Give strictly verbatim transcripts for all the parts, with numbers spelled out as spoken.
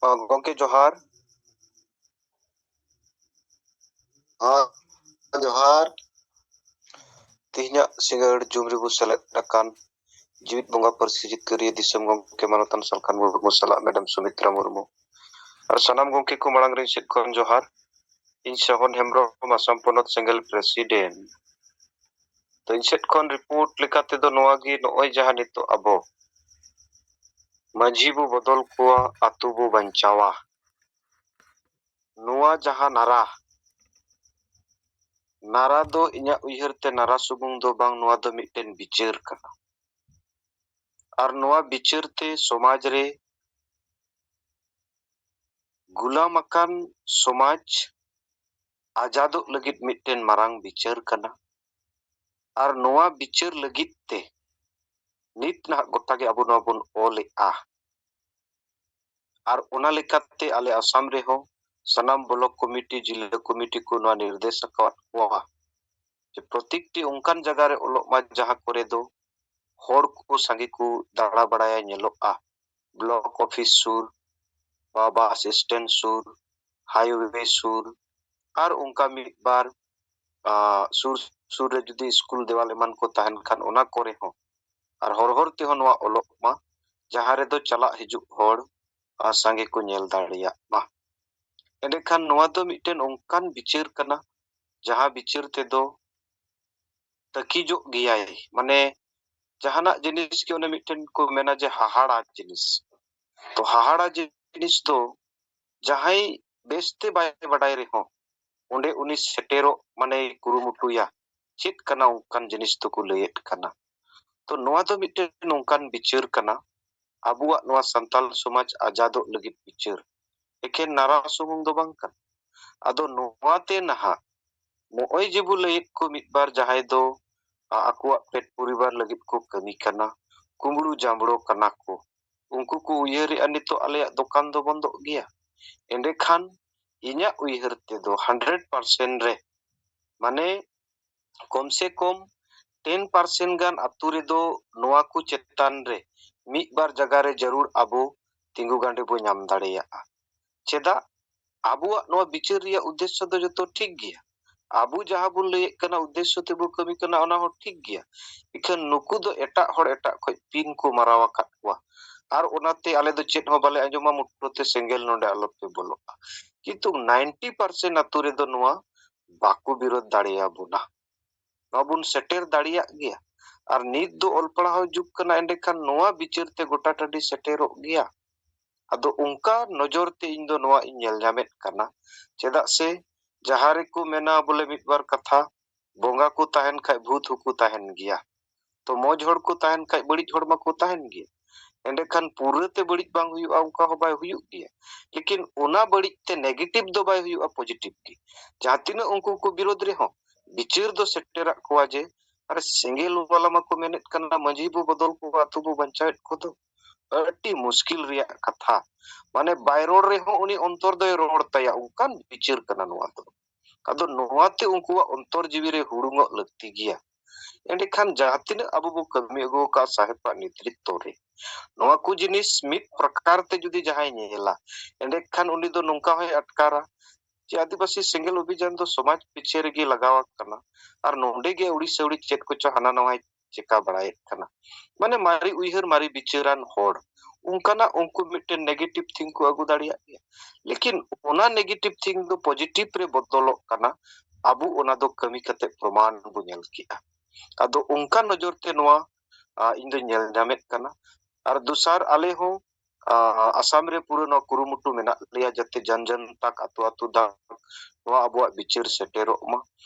ᱜᱚᱢᱠᱮ ᱡᱚᱦᱟᱨ᱾ ᱦᱮᱸ, ᱡᱚᱦᱟᱨ᱾ ᱛᱮᱦᱮᱧᱟᱜ ᱥᱤᱸᱜᱟᱹᱲ ᱡᱩᱢ ᱨᱮᱵᱚ ᱥᱮᱞᱮᱫ ᱟᱠᱟᱱ ᱡᱤᱣᱤᱫ ᱵᱚᱸᱜᱟ ᱯᱟᱹᱨᱥᱤ ᱡᱤᱛᱠᱟᱹᱨᱤᱭᱟᱹ ᱫᱤᱥᱚᱢ ᱜᱚᱢᱠᱮ ᱢᱟᱱᱚᱛᱟᱱ ᱥᱟᱞᱠᱷᱟᱱ ᱢᱩᱨᱢᱩ ᱥᱟᱞᱟᱜ ᱢᱮᱰᱟᱢ ᱥᱩᱢᱤᱛᱨᱟ ᱢᱩᱨᱢᱩ᱾ ᱟᱨ ᱥᱟᱱᱟᱢ ᱜᱚᱢᱠᱮ ᱠᱚ ᱢᱟᱲᱟᱝ ᱨᱮ ᱤᱧ ᱥᱮᱫ ᱠᱷᱚᱱ ᱡᱚᱦᱟᱨ᱾ ᱤᱧ ᱥᱟᱦᱚᱱ ᱦᱮᱢᱵᱨᱚᱢ, ᱟᱥᱟᱢ ᱯᱚᱱᱚᱛ ᱥᱮᱸᱜᱮᱞ president᱾ ᱛᱚ, ᱤᱧ ᱥᱮᱫ ᱠᱷᱚᱱ report ᱞᱮᱠᱟ ᱛᱮᱫᱚ ᱱᱚᱣᱟ ᱜᱮ, ᱱᱚᱜᱼᱚᱭ ᱡᱟᱦᱟᱸ ᱱᱤᱛᱚᱜ ᱟᱵᱚ ᱢᱟᱹᱡᱷᱤ ᱵᱚ ᱵᱚᱫᱚᱞ ᱠᱚᱣᱟ, ᱟᱛᱳ ᱵᱚ ᱵᱟᱧᱪᱟᱣᱟ, ᱱᱚᱣᱟ ᱡᱟᱦᱟᱸ ᱱᱟᱨᱟ, ᱱᱟᱨᱟ ᱫᱚ ᱤᱧᱟᱹᱜ ᱩᱭᱦᱟᱹᱨ ᱛᱮ ᱱᱟᱨᱟ ᱥᱩᱢᱩᱝ ᱫᱚ ᱵᱟᱝ, ᱱᱚᱣᱟ ᱫᱚ ᱢᱤᱫᱴᱮᱱ ᱵᱤᱪᱟᱹᱨ ᱠᱟᱱᱟ᱾ ᱟᱨ ᱱᱚᱣᱟ ᱵᱤᱪᱟᱹᱨ ᱛᱮ ᱥᱚᱢᱟᱡᱽ ᱨᱮ ᱜᱩᱞᱟᱢ ᱟᱠᱟᱱ ᱥᱚᱢᱟᱡᱽ ᱟᱡᱟᱫᱚᱜ ᱞᱟᱹᱜᱤᱫ ᱢᱤᱫᱴᱮᱱ ᱢᱟᱨᱟᱝ ᱵᱤᱪᱟᱹᱨ ᱠᱟᱱᱟ᱾ ᱟᱨ ᱱᱚᱣᱟ ᱵᱤᱪᱟᱹᱨ ᱞᱟᱹᱜᱤᱫ ᱛᱮ ᱱᱤᱛ ᱱᱟᱦᱟᱜ ᱜᱚᱴᱟ ᱜᱮ ᱟᱵᱚ ᱱᱚᱣᱟ ᱵᱚᱱ ᱚᱞᱮᱜᱼᱟ᱾ ᱟᱨ ᱚᱱᱟ ᱞᱮᱠᱟᱛᱮ ᱟᱞᱮ ᱟᱥᱟᱢ ᱨᱮᱦᱚᱸ ᱥᱟᱱᱟᱢ block committee, ᱡᱤᱞᱟᱹ committee ᱠᱚ ᱱᱚᱣᱟ ᱱᱤᱨᱫᱮᱥ ᱟᱠᱟᱫ ᱠᱚᱣᱟ ᱡᱮ ᱯᱨᱚᱛᱮᱠᱴᱤ ᱚᱱᱠᱟᱱ ᱡᱟᱭᱜᱟ ᱨᱮ ᱚᱞᱚᱜ ᱢᱟ, ᱡᱟᱦᱟᱸ ᱠᱚᱨᱮ ᱫᱚ ᱦᱚᱲ ᱠᱚ ᱥᱟᱸᱜᱮ ᱠᱚ ᱫᱟᱬᱟ ᱵᱟᱲᱟᱭᱟ, ᱧᱮᱞᱚᱜᱼᱟ᱾ Block office ᱥᱩᱨ, ᱵᱟ bus stand ᱥᱩᱨ, highway ᱥᱩᱨ, ᱟᱨ ᱚᱱᱠᱟ ᱢᱤᱫ ᱵᱟᱨ, ᱟ, ᱥᱩᱨ ᱥᱩᱨ ᱨᱮ ᱡᱩᱫᱤ ᱥᱠᱩᱞ ᱫᱮᱣᱟᱞ ᱮᱢᱟᱱ ᱠᱚ ᱛᱟᱦᱮᱱ ᱠᱷᱟᱱ, ᱚᱱᱟ ᱠᱚᱨᱮ ᱦᱚᱸ ᱟᱨ ᱦᱚᱨ ᱦᱚᱨ ᱛᱮᱦᱚᱸ ᱱᱚᱣᱟ ᱚᱞᱚᱜ ᱢᱟ, ᱡᱟᱦᱟᱸ ᱨᱮᱫᱚ ᱪᱟᱞᱟᱜ ᱦᱤᱡᱩᱜ ᱦᱚᱲ ᱟᱨ ᱥᱟᱸᱜᱮ ᱠᱚ ᱧᱮᱞ ᱫᱟᱲᱮᱭᱟᱜ ᱢᱟ᱾ ᱮᱸᱰᱮᱠᱷᱟᱱ ᱱᱚᱣᱟ ᱫᱚ ᱢᱤᱫᱴᱮᱱ ᱚᱱᱠᱟᱱ ᱵᱤᱪᱟᱹᱨ ᱠᱟᱱᱟ, ᱡᱟᱦᱟᱸ ᱵᱤᱪᱟᱹᱨ ᱛᱮᱫᱚ ᱛᱟᱹᱠᱤᱡᱚᱜ ᱜᱮᱭᱟᱭ, ᱢᱟᱱᱮ ᱡᱟᱦᱟᱱᱟᱜ ᱡᱤᱱᱤᱥ ᱜᱮ ᱚᱱᱮ ᱢᱤᱫᱴᱮᱱ ᱠᱚ ᱢᱮᱱᱟ ᱡᱮ ᱦᱟᱦᱟᱲᱟ ᱡᱤᱱᱤᱥ᱾ ᱛᱚ ᱦᱟᱦᱟᱲᱟ ᱡᱤᱱᱤᱥ ᱫᱚ ᱡᱟᱦᱟᱸᱭ ᱵᱮᱥᱛᱮ ᱵᱟᱭ ᱵᱟᱰᱟᱭ ᱨᱮᱦᱚᱸ ᱚᱸᱰᱮ ᱩᱱᱤ ᱥᱮᱴᱮᱨᱚᱜ ᱢᱟᱱᱮᱭ ᱠᱩᱨᱩᱢᱩᱴᱩᱭᱟ, ᱪᱮᱫ ᱠᱟᱱᱟ ᱚᱱᱠᱟᱱ ᱡᱤᱱᱤᱥ ᱫᱚᱠᱚ ᱞᱟᱹᱭᱮᱫ ᱠᱟᱱᱟ᱾ ᱛᱚ ᱱᱚᱣᱟ ᱫᱚ ᱢᱤᱫᱴᱮᱱ ᱱᱚᱝᱠᱟᱱ ᱵᱤᱪᱟᱹᱨ ᱠᱟᱱᱟ, ᱟᱵᱚᱣᱟᱜ ᱱᱚᱣᱟ ᱥᱟᱱᱛᱟᱞ ᱥᱚᱢᱟᱡᱽ ᱟᱡᱟᱫᱚᱜ ᱞᱟᱹᱜᱤᱫ ᱵᱤᱪᱟᱹᱨ᱾ ᱮᱠᱷᱮᱱ ᱱᱟᱨᱟ ᱥᱩᱢᱩᱝ ᱫᱚ ᱵᱟᱝ ᱠᱟᱱᱟ᱾ ᱟᱫᱚ ᱱᱚᱣᱟᱛᱮ ᱱᱟᱦᱟᱜ ᱱᱚᱜᱼᱚᱭ ᱡᱮ ᱵᱚ ᱞᱟᱹᱭᱮᱫ ᱠᱚ ᱢᱤᱫ ᱵᱟᱨ ᱡᱟᱦᱟᱸᱭ ᱫᱚ, ᱟ, ᱟᱠᱚᱣᱟᱜ ᱯᱮᱴ ᱯᱚᱨᱤᱵᱟᱨ ᱞᱟᱹᱜᱤᱫ ᱠᱚ ᱠᱟᱹᱢᱤ ᱠᱟᱱᱟ, ᱠᱩᱢᱵᱽᱲᱩ ᱡᱟᱢᱵᱽᱲᱳ ᱠᱟᱱᱟ ᱠᱚ, ᱩᱱᱠᱩ ᱠᱚ ᱩᱭᱦᱟᱹᱨᱮᱜᱼᱟ ᱱᱤᱛᱚᱜ ᱟᱞᱮᱭᱟᱜ ᱫᱚᱠᱟᱱ ᱫᱚ ᱵᱚᱱᱫᱚᱜ ᱜᱮᱭᱟ᱾ ᱮᱸᱰᱮᱠᱷᱟᱱ ᱤᱧᱟᱹᱜ ᱩᱭᱦᱟᱹᱨ ᱛᱮᱫᱚ hundred percent ᱨᱮ, ᱢᱟᱱᱮ ᱠᱚᱢ ᱥᱮ ᱠᱚᱢ ten percent ᱜᱟᱱ ᱟᱛᱳ ᱨᱮᱫᱚ ᱱᱚᱣᱟ ᱠᱚ ᱪᱮᱛᱟᱱ ᱨᱮ ᱢᱤᱫ ᱵᱟᱨ ᱡᱟᱭᱜᱟ ᱨᱮ ᱡᱟᱹᱨᱩᱲ ᱟᱵᱚ ᱛᱤᱸᱜᱩ ᱜᱟᱸᱰᱮ ᱵᱚ ᱧᱟᱢ ᱫᱟᱲᱮᱭᱟᱜᱼᱟ᱾ ᱪᱮᱫᱟᱜ? ᱟᱵᱚᱣᱟᱜ ᱱᱚᱣᱟ ᱵᱤᱪᱟᱹᱨ ᱨᱮᱭᱟᱜ ᱩᱫᱽᱫᱮᱥᱥᱚ ᱫᱚ ᱡᱚᱛᱚ ᱴᱷᱤᱠ ᱜᱮᱭᱟ, ᱟᱵᱚ ᱡᱟᱦᱟᱸ ᱵᱚᱱ ᱞᱟᱹᱭᱮᱫ ᱠᱟᱱᱟ ᱩᱫᱽᱫᱮᱥᱥᱚ ᱛᱮᱵᱚ ᱠᱟᱹᱢᱤ ᱠᱟᱱᱟ, ᱚᱱᱟ ᱦᱚᱸ ᱴᱷᱤᱠ ᱜᱮᱭᱟ᱾ ᱤᱠᱷᱟᱹᱱ ᱱᱩᱠᱩ ᱫᱚ ᱮᱴᱟᱜ ᱦᱚᱲ ᱮᱴᱟᱜ ᱠᱷᱚᱡ ᱯᱤᱱ ᱠᱚ ᱢᱟᱨᱟᱣ ᱟᱠᱟᱫ ᱠᱚᱣᱟ, ᱟᱨ ᱚᱱᱟᱛᱮ ᱟᱞᱮ ᱫᱚ ᱪᱮᱫ ᱦᱚᱸ ᱵᱟᱞᱮ ᱟᱸᱡᱚᱢᱟ, ᱢᱩᱴᱨᱟᱹ ᱛᱮ ᱥᱮᱸᱜᱮᱞ ᱱᱚᱰᱮ ᱟᱞᱚᱯᱮ ᱵᱚᱞᱚᱜᱼᱟ᱾ ᱠᱤᱱᱛᱩ ᱱᱟᱭᱤᱱᱴᱤ ᱯᱟᱨᱥᱮᱱᱴ ᱟᱛᱳ ᱨᱮᱫᱚ ᱱᱚᱣᱟ ᱵᱟᱠᱚ ᱵᱤᱨᱳᱫ ᱫᱟᱲᱮᱭᱟᱵᱚᱱᱟ᱾ ᱱᱚᱣᱟ ᱵᱚᱱ ᱥᱮᱴᱮᱨ ᱫᱟᱲᱮᱭᱟᱜ ᱜᱮᱭᱟ᱾ ᱟᱨ ᱱᱤᱛ ᱫᱚ ᱚᱞ ᱯᱟᱲᱦᱟᱣ ᱡᱩᱜᱽ ᱠᱟᱱᱟ, ᱮᱸᱰᱮᱠᱷᱟᱱ ᱱᱚᱣᱟ ᱵᱤᱪᱟᱹᱨ ᱛᱮ ᱜᱚᱴᱟ ᱴᱟᱺᱰᱤ ᱥᱮᱴᱮᱨᱚᱜ ᱜᱮᱭᱟ᱾ ᱟᱫᱚ ᱚᱱᱠᱟ ᱱᱚᱡᱚᱨ ᱛᱮ ᱤᱧ ᱫᱚ ᱱᱚᱣᱟ ᱤᱧ ᱧᱮᱞ ᱧᱟᱢᱮᱫ ᱠᱟᱱᱟ᱾ ᱪᱮᱫᱟᱜ ᱥᱮ ᱡᱟᱦᱟᱸ ᱨᱮᱠᱚ ᱢᱮᱱᱟ ᱵᱚᱞᱮ ᱢᱤᱫ ᱵᱟᱨ ᱠᱟᱛᱷᱟ, ᱵᱚᱸᱜᱟ ᱠᱚ ᱛᱟᱦᱮᱱ ᱠᱷᱟᱡ ᱵᱷᱩᱛ ᱦᱚᱸᱠᱚ ᱛᱟᱦᱮᱱ ᱜᱮᱭᱟ᱾ ᱛᱚ ᱢᱚᱡᱽ ᱦᱚᱲ ᱠᱚ ᱛᱟᱦᱮᱱ ᱠᱷᱟᱡ ᱵᱟᱹᱲᱤᱡ ᱦᱚᱲ ᱢᱟᱠᱚ ᱛᱟᱦᱮᱱ ᱜᱮᱭᱟ᱾ ᱮᱸᱰᱮᱠᱷᱟᱱ ᱯᱩᱨᱟᱹ ᱛᱮ ᱵᱟᱹᱲᱤᱡ ᱵᱟᱝ ᱦᱩᱭᱩᱜᱼᱟ, ᱚᱱᱠᱟ ᱦᱚᱸ ᱵᱟᱭ ᱦᱩᱭᱩᱜ ᱜᱮᱭᱟ᱾ ᱞᱮᱠᱤᱱ ᱚᱱᱟ ᱵᱟᱹᱲᱤᱡ ᱛᱮ ᱱᱮᱜᱮᱴᱤᱵᱷ ᱫᱚ ᱵᱟᱭ ᱦᱩᱭᱩᱜᱼᱟ, ᱯᱚᱡᱤᱴᱤᱵᱷ ᱜᱮ᱾ ᱡᱟᱦᱟᱸ ᱛᱤᱱᱟᱹᱜ ᱩᱱᱠᱩ ᱠᱚ ᱵᱤᱨᱳᱫ ᱨᱮᱦᱚᱸ, ᱵᱤᱪᱟᱹᱨ ᱫᱚ ᱥᱮᱴᱮᱨᱟᱜ ᱠᱚᱣᱟ ᱡᱮ, ᱟᱨᱮ ᱥᱮᱸᱜᱮᱞ ᱵᱟᱞᱟ ᱢᱟᱠᱚ ᱢᱮᱱᱮᱫ ᱠᱟᱱᱟ, ᱢᱟᱹᱡᱷᱤ ᱵᱚ ᱵᱚᱫᱚᱞ ᱠᱚᱣᱟ, ᱟᱛᱳ ᱵᱚ ᱵᱟᱧᱪᱟᱣᱮᱫ ᱠᱚᱫᱚ᱾ ᱟᱹᱰᱤ ᱢᱩᱥᱠᱤᱞ ᱨᱮᱭᱟᱜ ᱠᱟᱛᱷᱟ᱾ ᱢᱟᱱᱮ ᱵᱟᱭ ᱨᱚᱲ ᱨᱮᱦᱚᱸ ᱩᱱᱤ ᱚᱱᱛᱚᱨ ᱫᱚᱭ ᱨᱚᱲ ᱛᱟᱭᱟ, ᱚᱱᱠᱟᱱ ᱵᱤᱪᱟᱹᱨ ᱠᱟᱱᱟ ᱱᱚᱣᱟ ᱫᱚ᱾ ᱟᱫᱚ ᱱᱚᱣᱟᱛᱮ ᱩᱱᱠᱩᱣᱟᱜ ᱚᱱᱛᱚᱨ ᱡᱤᱣᱤ ᱨᱮ ᱦᱩᱲᱩᱝᱚᱜ ᱞᱟᱹᱠᱛᱤ ᱜᱮᱭᱟ᱾ ᱮᱸᱰᱮᱠᱷᱟᱱ ᱡᱟᱦᱟᱸ ᱛᱤᱱᱟᱹᱜ ᱟᱵᱚ ᱵᱚ ᱠᱟᱹᱢᱤ ᱟᱹᱜᱩ ᱟᱠᱟᱫ ᱥᱟᱦᱮᱵᱟᱜ ᱱᱮᱛᱨᱤᱛᱵᱚ ᱨᱮ, ᱱᱚᱣᱟ ᱠᱚ ᱡᱤᱱᱤᱥ ᱢᱤᱫ ᱯᱨᱚᱠᱟᱨ ᱛᱮ ᱡᱩᱫᱤ ᱡᱟᱦᱟᱸᱭ ᱧᱮᱞᱟ, ᱮᱸᱰᱮᱠᱷᱟᱱ ᱩᱱᱤ ᱫᱚ ᱱᱚᱝᱠᱟ ᱦᱚᱸᱭ ᱟᱴᱠᱟᱨᱟ ᱡᱮ ᱟᱹᱫᱤᱵᱟᱹᱥᱤ ᱥᱮᱸᱜᱮᱞ ᱚᱵᱷᱤᱡᱟᱱ ᱫᱚ ᱥᱚᱢᱟᱡᱽ ᱯᱤᱪᱷᱟᱹ ᱨᱮᱜᱮ ᱞᱟᱜᱟᱣ ᱟᱠᱟᱱᱟ, ᱟᱨ ᱱᱚᱰᱮ ᱜᱮ ᱟᱹᱣᱲᱤ ᱥᱟᱹᱣᱲᱤ ᱪᱮᱫ ᱠᱚᱪᱚ ᱦᱟᱱᱟ ᱱᱟᱣᱟᱭ ᱪᱮᱠᱟ ᱵᱟᱲᱟᱭᱮᱫ ᱠᱟᱱᱟ᱾ ᱢᱟᱱᱮ ᱢᱟᱨᱮ ᱩᱭᱦᱟᱹᱨ, ᱢᱟᱨᱮ ᱵᱤᱪᱟᱹᱨᱟᱱ ᱦᱚᱲ, ᱚᱱᱠᱟᱱᱟᱜ ᱩᱱᱠᱩ ᱢᱤᱫᱴᱮᱱ ᱱᱮᱜᱮᱴᱤᱵᱷ ᱛᱷᱤᱝ ᱠᱚ ᱟᱹᱜᱩ ᱫᱟᱲᱮᱭᱟᱜ ᱜᱮᱭᱟ᱾ ᱞᱮᱠᱤᱱ ᱚᱱᱟ ᱱᱮᱜᱮᱴᱤᱵᱷ ᱛᱷᱤᱝ ᱫᱚ ᱯᱚᱡᱤᱴᱤᱵᱷ ᱨᱮ ᱵᱚᱫᱚᱞᱚᱜ ᱠᱟᱱᱟ᱾ ᱟᱵᱚ ᱚᱱᱟ ᱫᱚ ᱠᱟᱹᱢᱤ ᱠᱟᱛᱮ ᱯᱨᱚᱢᱟᱱ ᱵᱚ ᱧᱮᱞ ᱠᱮᱜᱼᱟ᱾ ᱟᱫᱚ ᱚᱱᱠᱟ ᱱᱚᱡᱚᱨ ᱛᱮ ᱱᱚᱣᱟ, ᱟ, ᱤᱧ ᱫᱚᱧ ᱧᱮᱞ ᱧᱟᱢᱮᱫ ᱠᱟᱱᱟ᱾ ᱟᱨ ᱫᱚᱥᱟᱨ, ᱟᱞᱮ ᱦᱚᱸ, ᱟ, ᱟᱥᱟᱢ ᱨᱮ ᱯᱩᱨᱟᱹ ᱱᱚᱣᱟ ᱠᱩᱨᱩᱢᱩᱴᱩ ᱢᱮᱱᱟᱜ ᱞᱮᱭᱟ, ᱡᱟᱛᱮ ᱡᱟᱱ ᱡᱟᱱ ᱛᱟᱠ, ᱟᱛᱳ ᱟᱛᱳ ᱛᱟᱠ ᱱᱚᱣᱟ ᱟᱵᱚᱣᱟᱜ ᱵᱤᱪᱟᱹᱨ ᱥᱮᱴᱮᱨᱚᱜ ᱢᱟ᱾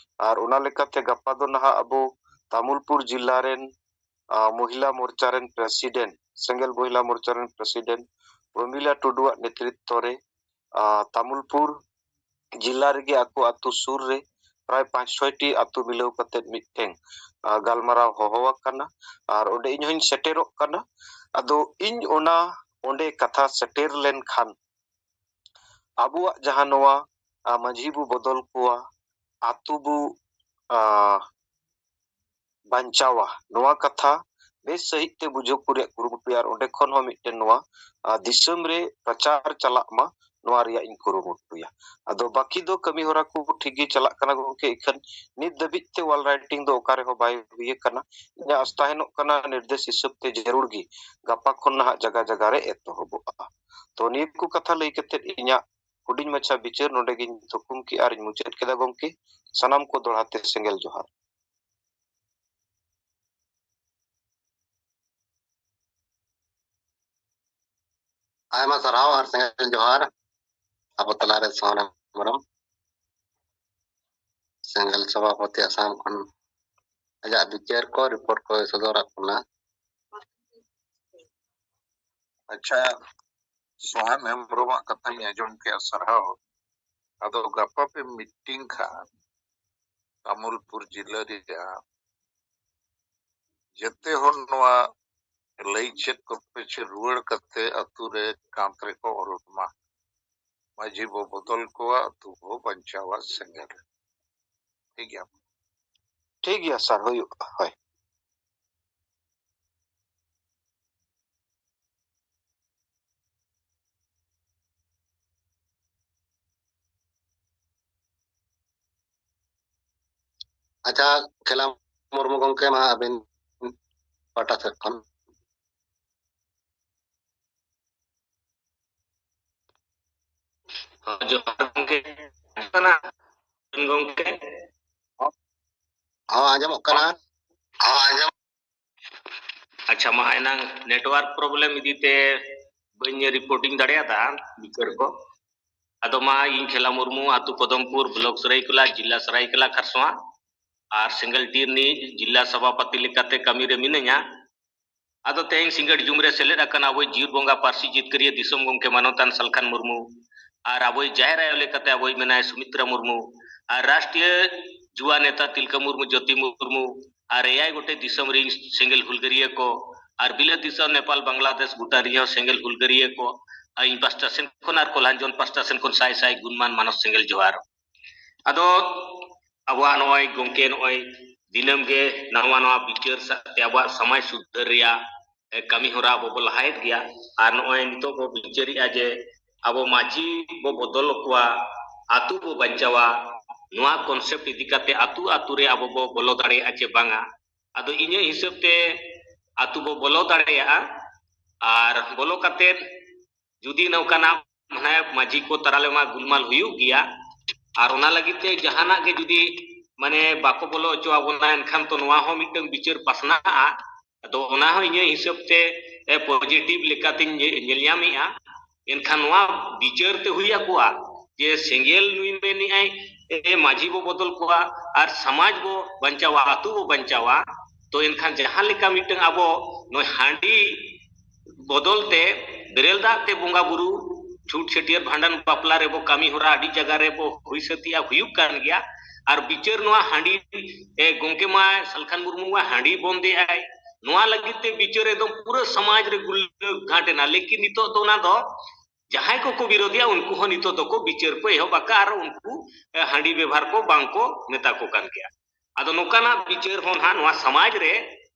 ᱟᱨ ᱚᱱᱟ ᱞᱮᱠᱟᱛᱮ ᱜᱟᱯᱟ ᱫᱚ ᱱᱟᱦᱟᱜ ᱟᱵᱚ ᱛᱟᱢᱩᱞᱯᱩᱨ ᱡᱤᱞᱟ ᱨᱮᱱ, ᱟ, ᱢᱚᱦᱤᱞᱟ ᱢᱳᱨᱪᱟ ᱨᱮᱱ ᱯᱨᱮᱥᱤᱰᱮᱱᱴ, ᱥᱮᱸᱜᱮᱞ ᱢᱚᱦᱤᱞᱟ ᱢᱳᱨᱪᱟ ᱨᱮᱱ ᱯᱨᱮᱥᱤᱰᱮᱱᱴ ᱯᱨᱚᱢᱤᱞᱟ ᱴᱩᱰᱩᱣᱟᱜ ᱱᱮᱛᱨᱤᱛᱵᱚ ᱨᱮ, ᱟ, ᱛᱟᱢᱩᱞᱯᱩᱨ ᱡᱤᱞᱟ ᱨᱮᱜᱮ ᱟᱠᱚ ᱟᱛᱳ ᱥᱩᱨ ᱨᱮ ᱯᱨᱟᱭ ᱯᱟᱸᱪ ᱪᱷᱚᱭ ᱴᱤ ᱟᱛᱳ ᱢᱤᱞᱟᱹᱣ ᱠᱟᱛᱮ ᱢᱤᱫᱴᱮᱱ, ᱟ, ᱜᱟᱞᱢᱟᱨᱟᱣ ᱦᱚᱦᱚ ᱟᱠᱟᱱᱟ᱾ ᱟᱨ ᱚᱸᱰᱮ ᱤᱧ ᱦᱚᱧ ᱥᱮᱴᱮᱨᱚᱜ ᱠᱟᱱᱟ᱾ ᱟᱫᱚ ᱤᱧ ᱚᱱᱟ ᱚᱸᱰᱮ ᱠᱟᱛᱷᱟ ᱥᱮᱴᱮᱨ ᱞᱮᱱᱠᱷᱟᱱ ᱟᱵᱚᱣᱟᱜ ᱡᱟᱦᱟᱸ ᱱᱚᱣᱟ, ᱟ, ᱢᱟᱹᱡᱷᱤ ᱵᱚ ᱵᱚᱫᱚᱞ ᱠᱚᱣᱟ, ᱟᱛᱳ ᱵᱚ, ᱟ, ᱵᱟᱧᱪᱟᱣᱟ, ᱱᱚᱣᱟ ᱠᱟᱛᱷᱟ ᱵᱮᱥ ᱥᱟᱹᱦᱤᱡ ᱛᱮ ᱵᱩᱡᱷᱟᱹᱣ ᱠᱚ ᱨᱮᱭᱟᱜ ᱠᱩᱨᱩᱢᱩᱴᱩᱭᱟ, ᱟᱨ ᱚᱸᱰᱮ ᱠᱷᱚᱱ ᱦᱚᱸ ᱢᱤᱫᱴᱮᱱ ᱱᱚᱣᱟ, ᱟ, ᱫᱤᱥᱚᱢ ᱨᱮ ᱯᱨᱚᱪᱟᱨ ᱪᱟᱞᱟᱜ ᱢᱟ, ᱱᱚᱣᱟ ᱨᱮᱭᱟᱜ ᱤᱧ ᱠᱩᱨᱩᱢᱩᱴᱩᱭᱟ᱾ ᱟᱫᱚ ᱵᱟᱹᱠᱤ ᱫᱚ ᱠᱟᱹᱢᱤ ᱦᱚᱨᱟ ᱠᱚ ᱴᱷᱤᱠ ᱜᱮ ᱪᱟᱞᱟᱜ ᱠᱟᱱᱟ ᱜᱚᱢᱠᱮ, ᱤᱠᱷᱟᱹᱱ ᱱᱤᱛ ᱫᱷᱟᱹᱵᱤᱡ ᱛᱮ wall writing ᱫᱚ ᱚᱠᱟ ᱨᱮᱦᱚᱸ ᱵᱟᱭ ᱦᱩᱭ ᱟᱠᱟᱱᱟ᱾ ᱤᱧᱟᱹᱜ ᱟᱥ ᱛᱟᱦᱮᱱᱚᱜ ᱠᱟᱱᱟ ᱱᱤᱨᱫᱮᱥ ᱦᱤᱥᱟᱹᱵ ᱛᱮ ᱡᱟᱹᱨᱩᱲ ᱜᱮ ᱜᱟᱯᱟ ᱠᱷᱚᱱ ᱱᱟᱦᱟᱜ ᱡᱟᱜᱟ ᱡᱟᱜᱟ ᱨᱮ ᱮᱛᱚᱦᱚᱵᱚᱜᱼᱟ᱾ ᱛᱚ ᱱᱤᱭᱟᱹ ᱠᱚ ᱠᱟᱛᱷᱟ ᱞᱟᱹᱭ ᱠᱟᱛᱮ ᱤᱧᱟᱹᱜ ᱦᱩᱰᱤᱧ ᱢᱟᱪᱷᱟ ᱵᱤᱪᱟᱹᱨ ᱱᱚᱰᱮ ᱜᱤᱧ ᱛᱷᱩᱠᱩᱢ ᱠᱮᱜᱼᱟ ᱟᱨᱤᱧ ᱢᱩᱪᱟᱹᱫ ᱠᱮᱫᱟ ᱜᱚᱢᱠᱮ᱾ ᱥᱟᱱᱟᱢ ᱠᱚ ᱫᱚᱦᱲᱟ ᱛᱮ ᱥᱮᱸᱜᱮᱞ ᱡᱚᱦᱟᱨ᱾ ᱟᱭᱢᱟ ᱥᱟᱨᱦᱟᱣ ᱟᱨ ᱥᱮᱸᱜᱮᱞ ᱡᱚᱦᱟᱨ ᱟᱵᱚ ᱛᱟᱞᱟᱨᱮ ᱥᱚᱦᱚᱱ ᱦᱮᱢᱵᱨᱚᱢ, ᱥᱮᱸᱜᱮᱞ ᱥᱚᱵᱷᱟᱯᱚᱛᱤ ᱟᱥᱟᱢ ᱠᱷᱚᱱ ᱟᱡᱟᱜ ᱵᱤᱪᱟᱹᱨ ᱠᱚ, ᱨᱤᱯᱳᱨᱴ ᱠᱚᱭ ᱥᱚᱫᱚᱨᱟᱜ ᱵᱚᱱᱟ᱾ ᱟᱪᱪᱷᱟ, ᱥᱚᱦᱟᱱ ᱦᱮᱢᱵᱨᱚᱢᱟᱜ ᱠᱟᱛᱷᱟᱧ ᱟᱸᱡᱚᱢ ᱠᱮᱜᱼᱟ, ᱥᱟᱨᱦᱟᱣ᱾ ᱟᱫᱚ ᱜᱟᱯᱟ ᱯᱮ ᱢᱤᱴᱤᱝ ᱠᱷᱟᱱ ᱛᱟᱢᱩᱞᱯᱩᱨ ᱡᱤᱞᱟᱹ ᱨᱮᱭᱟᱜ ᱡᱮᱛᱮ ᱦᱚᱲ ᱱᱚᱣᱟ ᱞᱟᱹᱭ ᱪᱮᱫ ᱠᱚᱯᱮ ᱪᱮ ᱨᱩᱣᱟᱹᱲ ᱠᱟᱛᱮ ᱟᱛᱩ ᱨᱮ ᱠᱟᱸᱛ ᱨᱮᱠᱚ ᱚᱞ ᱢᱟ᱾ ᱢᱟᱹᱡᱷᱤ ᱵᱚ ᱵᱚᱫᱚᱞ ᱠᱚᱣᱟ, ᱟᱛᱩ ᱵᱚ ᱵᱟᱧᱪᱟᱣᱟ ᱥᱮᱸᱜᱮᱞ ᱨᱮ᱾ ᱴᱷᱤᱠ ᱜᱮᱭᱟ? ᱴᱷᱤᱠ ᱜᱮᱭᱟ ᱥᱟᱨ, ᱦᱩᱭᱩᱜᱼᱟ, ᱦᱳᱭ᱾ ᱟᱪᱪᱷᱟ, ᱠᱷᱮᱞᱟ ᱢᱩᱨᱢᱩ ᱜᱚᱢᱠᱮ, ᱢᱟ ᱟᱹᱵᱤᱱ ᱯᱟᱦᱴᱟ ᱥᱮᱫ ᱠᱷᱚᱱ᱾ ᱦᱚᱸ, ᱡᱚᱦᱟᱨ ᱜᱚᱢᱠᱮ᱾ ᱠᱟᱱᱟ, ᱜᱚᱢᱠᱮ᱾ ᱦᱚᱸ, ᱟᱸᱡᱚᱢᱚᱜ ᱠᱟᱱᱟ᱾ ᱦᱚᱸ, ᱟᱸᱡᱚᱢ᱾ ᱟᱪᱪᱷᱟ, ᱢᱟ, ᱮᱱᱟᱝ network problem ᱤᱫᱤ ᱛᱮ ᱵᱟᱹᱧ reporting ᱫᱟᱲᱮᱭᱟᱫᱟ ᱵᱤᱪᱟᱹᱨ ᱠᱚ᱾ ᱟᱫᱚ ᱢᱟ, ᱤᱧ ᱠᱷᱮᱞᱟ ᱢᱩᱨᱢᱩ, ᱟᱹᱛᱩ ᱯᱚᱫᱚᱢᱯᱩᱨ, ᱵᱞᱚᱠ ᱥᱟᱹᱨᱟᱹᱭᱠᱮᱞᱟ, ᱡᱤᱞᱟ ᱥᱟᱹᱨᱟᱹᱭᱠᱮᱞᱟ ᱠᱷᱟᱨᱥᱚᱶᱟ, ᱟᱨ ᱥᱮᱸᱜᱮᱞ ᱴᱤᱨ ᱨᱤᱱᱤᱡ ᱡᱤᱞᱟ ᱥᱚᱵᱷᱟᱯᱚᱛᱤ ᱞᱮᱠᱟᱛᱮ ᱠᱟᱹᱢᱤ ᱨᱮ ᱢᱤᱱᱟᱹᱧᱟ᱾ ᱟᱫᱚ ᱛᱮᱦᱮᱧ ᱥᱤᱸᱜᱟᱹᱲ ᱡᱩᱢ ᱨᱮ ᱥᱮᱞᱮᱫ ᱟᱠᱟᱱ ᱟᱵᱚᱭᱤᱡ ᱡᱤᱭᱟᱹᱲ ᱵᱚᱸᱜᱟ ᱯᱟᱹᱨᱥᱤ ᱡᱤᱛᱠᱟᱹᱨᱤᱭᱟᱹ ᱫᱤᱥᱚᱢ ᱜᱚᱢᱠᱮ ᱢᱟᱱᱚᱛᱟᱱ ᱥᱟᱞᱠᱷᱟᱱ ᱢᱩᱨᱢᱩ, ᱟᱨ ᱟᱵᱚᱭᱤᱡ ᱡᱟᱦᱮᱨ ᱟᱭᱳ ᱞᱮᱠᱟᱛᱮ ᱟᱵᱚᱭᱤᱡ ᱢᱮᱱᱟᱭ ᱥᱩᱢᱤᱛᱨᱟ ᱢᱩᱨᱢᱩ, ᱟᱨ ᱨᱟᱥᱴᱨᱤᱭᱚ ᱡᱩᱣᱟ ᱱᱮᱛᱟ ᱛᱤᱞᱠᱟᱹ ᱢᱩᱨᱢᱩ, ᱡᱳᱛᱤ ᱢᱩᱨᱢᱩ, ᱟᱨ ᱮᱭᱟᱭ ᱜᱚᱴᱮᱡ ᱫᱤᱥᱚᱢ ᱨᱤᱱ ᱥᱮᱸᱜᱮᱞ ᱦᱩᱞᱜᱟᱹᱨᱤᱭᱟᱹ ᱠᱚ, ᱟᱨ ᱵᱤᱞᱟᱹᱛ ᱫᱤᱥᱚᱢ ᱱᱮᱯᱟᱞ, ᱵᱟᱝᱞᱟᱫᱮᱥ, ᱵᱷᱩᱴᱟᱱ ᱨᱤᱱ ᱦᱚᱸ ᱥᱮᱸᱜᱮᱞ ᱦᱩᱞᱜᱟᱹᱨᱤᱭᱟᱹ ᱠᱚ, ᱟᱨ ᱤᱧ ᱯᱟᱥᱴᱟ ᱥᱮᱱ ᱠᱷᱚᱱ ᱟᱨ ᱠᱚᱞᱦᱟᱱᱡᱚᱱ ᱯᱟᱥᱴᱟ ᱥᱮᱱ ᱠᱷᱚᱱ ᱥᱟᱭ ᱥᱟᱭ ᱜᱩᱱᱢᱟᱱ ᱢᱟᱱᱚᱛ ᱥᱮᱸᱜᱮᱞ ᱡᱚᱦᱟᱨ᱾ ᱟᱫᱚ ᱟᱵᱚᱣᱟᱜ ᱱᱚᱜᱼᱚᱭ ᱜᱚᱢᱠᱮ ᱱᱚᱜᱼᱚᱭ ᱫᱤᱱᱟᱹᱢ ᱜᱮ ᱱᱟᱣᱟ ᱱᱟᱣᱟ ᱵᱤᱪᱟᱹᱨ ᱥᱟᱶᱛᱮ ᱟᱵᱚᱣᱟᱜ ᱥᱚᱢᱟᱡᱽ ᱥᱩᱫᱷᱟᱹᱨ ᱨᱮᱭᱟᱜ, ᱮ, ᱠᱟᱹᱢᱤ ᱦᱚᱨᱟ ᱟᱵᱚ ᱵᱚ ᱞᱟᱦᱟᱭᱮᱫ ᱜᱮᱭᱟ᱾ ᱟᱨ ᱱᱚᱜᱼᱚᱭ ᱱᱤᱛᱚᱜ ᱵᱚ ᱵᱤᱪᱟᱹᱨᱮᱜᱼᱟ ᱡᱮ ᱟᱵᱚ ᱢᱟᱹᱡᱷᱤ ᱵᱚ ᱵᱚᱫᱚᱞ ᱠᱚᱣᱟ, ᱟᱹᱛᱩ ᱵᱚ ᱵᱟᱧᱪᱟᱣᱟ, ᱱᱚᱣᱟ concept ᱤᱫᱤ ᱠᱟᱛᱮ ᱟᱹᱛᱩ ᱟᱹᱛᱩ ᱨᱮ ᱟᱵᱚ ᱵᱚ ᱵᱚᱞᱚ ᱫᱟᱲᱮᱭᱟᱜᱼᱟ ᱪᱮ ᱵᱟᱝᱟ᱾ ᱟᱫᱚ ᱤᱧᱟᱹᱜ ᱦᱤᱥᱟᱹᱵ ᱛᱮ ᱟᱹᱛᱩ ᱵᱚ ᱵᱚᱞᱚ ᱫᱟᱲᱮᱭᱟᱜᱼᱟ᱾ ᱟᱨ ᱵᱚᱞᱚ ᱠᱟᱛᱮ ᱡᱩᱫᱤ ᱱᱚᱝᱠᱟᱱᱟᱜ ᱢᱟᱱᱮ ᱢᱟᱹᱡᱷᱤ ᱠᱚ ᱛᱟᱞᱟᱨᱮ ᱢᱟ ᱜᱩᱞᱢᱟᱞ ᱦᱩᱭᱩᱜ ᱜᱮᱭᱟ, ᱟᱨ ᱚᱱᱟ ᱞᱟᱹᱜᱤᱫ ᱛᱮ ᱡᱟᱦᱟᱱᱟᱜ ᱜᱮ ᱡᱩᱫᱤ ᱢᱟᱱᱮ ᱵᱟᱠᱚ ᱵᱚᱞᱚ ᱦᱚᱪᱚ ᱟᱵᱚᱱᱟ, ᱮᱱᱠᱷᱟᱱ ᱛᱚ ᱱᱚᱣᱟ ᱦᱚᱸ ᱢᱤᱫᱴᱟᱝ ᱵᱤᱪᱟᱹᱨ ᱯᱟᱥᱱᱟᱜᱼᱟ᱾ ᱟᱫᱚ ᱚᱱᱟ ᱦᱚᱸ ᱤᱧᱟᱹᱜ ᱦᱤᱥᱟᱹᱵ ᱛᱮ, ᱮ, positive ᱞᱮᱠᱟᱛᱤᱧ ᱧᱮ-, ᱧᱮᱞ ᱧᱟᱢᱮᱜᱼᱟ᱾ ᱮᱱᱠᱷᱟᱱ ᱱᱚᱣᱟ ᱵᱤᱪᱟᱹᱨ ᱛᱮ ᱦᱩᱭ ᱟᱠᱚᱣᱟ ᱡᱮ ᱥᱮᱸᱜᱮᱞ ᱱᱩᱭ ᱢᱮᱱᱮᱜᱼᱟᱭ, ᱮ, ᱢᱟᱹᱡᱷᱤ ᱵᱚ ᱵᱚᱫᱚᱞ ᱠᱚᱣᱟ ᱟᱨ ᱥᱚᱢᱟᱡᱽ ᱵᱚ ᱵᱟᱧᱪᱟᱣᱟ, ᱟᱹᱛᱩ ᱵᱚ ᱵᱟᱧᱪᱟᱣᱟ᱾ ᱛᱚ ᱮᱱᱠᱷᱟᱱ ᱡᱟᱦᱟᱸ ᱞᱮᱠᱟ ᱢᱤᱫᱴᱟᱝ ᱟᱵᱚ ᱱᱚᱜᱼᱚᱭ ᱦᱟᱺᱰᱤ ᱵᱚᱫᱚᱞ ᱛᱮ ᱵᱮᱨᱮᱞ ᱫᱟᱜ ᱛᱮ ᱵᱚᱸᱜᱟ ᱵᱩᱨᱩ, ᱪᱷᱩᱛ ᱪᱷᱟᱹᱴᱭᱟᱹᱨ ᱵᱷᱟᱸᱰᱟᱱ ᱵᱟᱯᱞᱟ ᱨᱮᱵᱚ ᱠᱟᱹᱢᱤ ᱦᱚᱨᱟ ᱟᱹᱰᱤ ᱡᱟᱭᱜᱟ ᱨᱮᱵᱚ ᱦᱩᱭ ᱥᱟᱹᱛᱮᱜᱼᱟ, ᱦᱩᱭᱩᱜ ᱠᱟᱱ ᱜᱮᱭᱟ᱾ ᱟᱨ ᱵᱤᱪᱟᱹᱨ ᱱᱚᱣᱟ ᱦᱟᱺᱰᱤ, ᱮ, ᱜᱚᱢᱠᱮ ᱢᱟ ᱥᱟᱞᱠᱷᱟᱱ ᱢᱩᱨᱢᱩ ᱢᱟ ᱦᱟᱺᱰᱤ ᱵᱚᱱᱫᱮᱜᱼᱟᱭ, ᱱᱚᱣᱟ ᱞᱟᱹᱜᱤᱫ ᱛᱮ ᱵᱤᱪᱟᱹᱨ ᱮᱠᱫᱚᱢ ᱯᱩᱨᱟᱹ ᱥᱚᱢᱟᱡᱽ ᱨᱮ ᱜᱩᱞᱟᱹ ᱜᱷᱟᱴ ᱮᱱᱟ᱾ ᱞᱮᱠᱤᱱ ᱱᱤᱛᱚᱜ ᱫᱚ ᱚᱱᱟ ᱫᱚ ᱡᱟᱦᱟᱸᱭ ᱠᱚᱠᱚ ᱵᱤᱨᱳᱫᱷᱮᱜᱼᱟ, ᱩᱱᱠᱩ ᱦᱚᱸ ᱱᱤᱛᱚᱜ ᱫᱚᱠᱚ ᱵᱤᱪᱟᱹᱨ ᱠᱚ ᱮᱦᱚᱵ ᱟᱠᱟᱫᱼᱟ ᱟᱨ ᱩᱱᱠᱩ, ᱮ, ᱦᱟᱺᱰᱤ ᱵᱮᱵᱷᱟᱨ ᱠᱚ ᱵᱟᱝ ᱠᱚ ᱢᱮᱛᱟ ᱠᱚ ᱠᱟᱱ ᱜᱮᱭᱟ᱾ ᱟᱫᱚ ᱱᱚᱝᱠᱟᱱᱟᱜ ᱵᱤᱪᱟᱹᱨ ᱦᱚᱸ ᱱᱟᱦᱟᱜ ᱱᱚᱣᱟ ᱥᱚᱢᱟᱡᱽ ᱨᱮ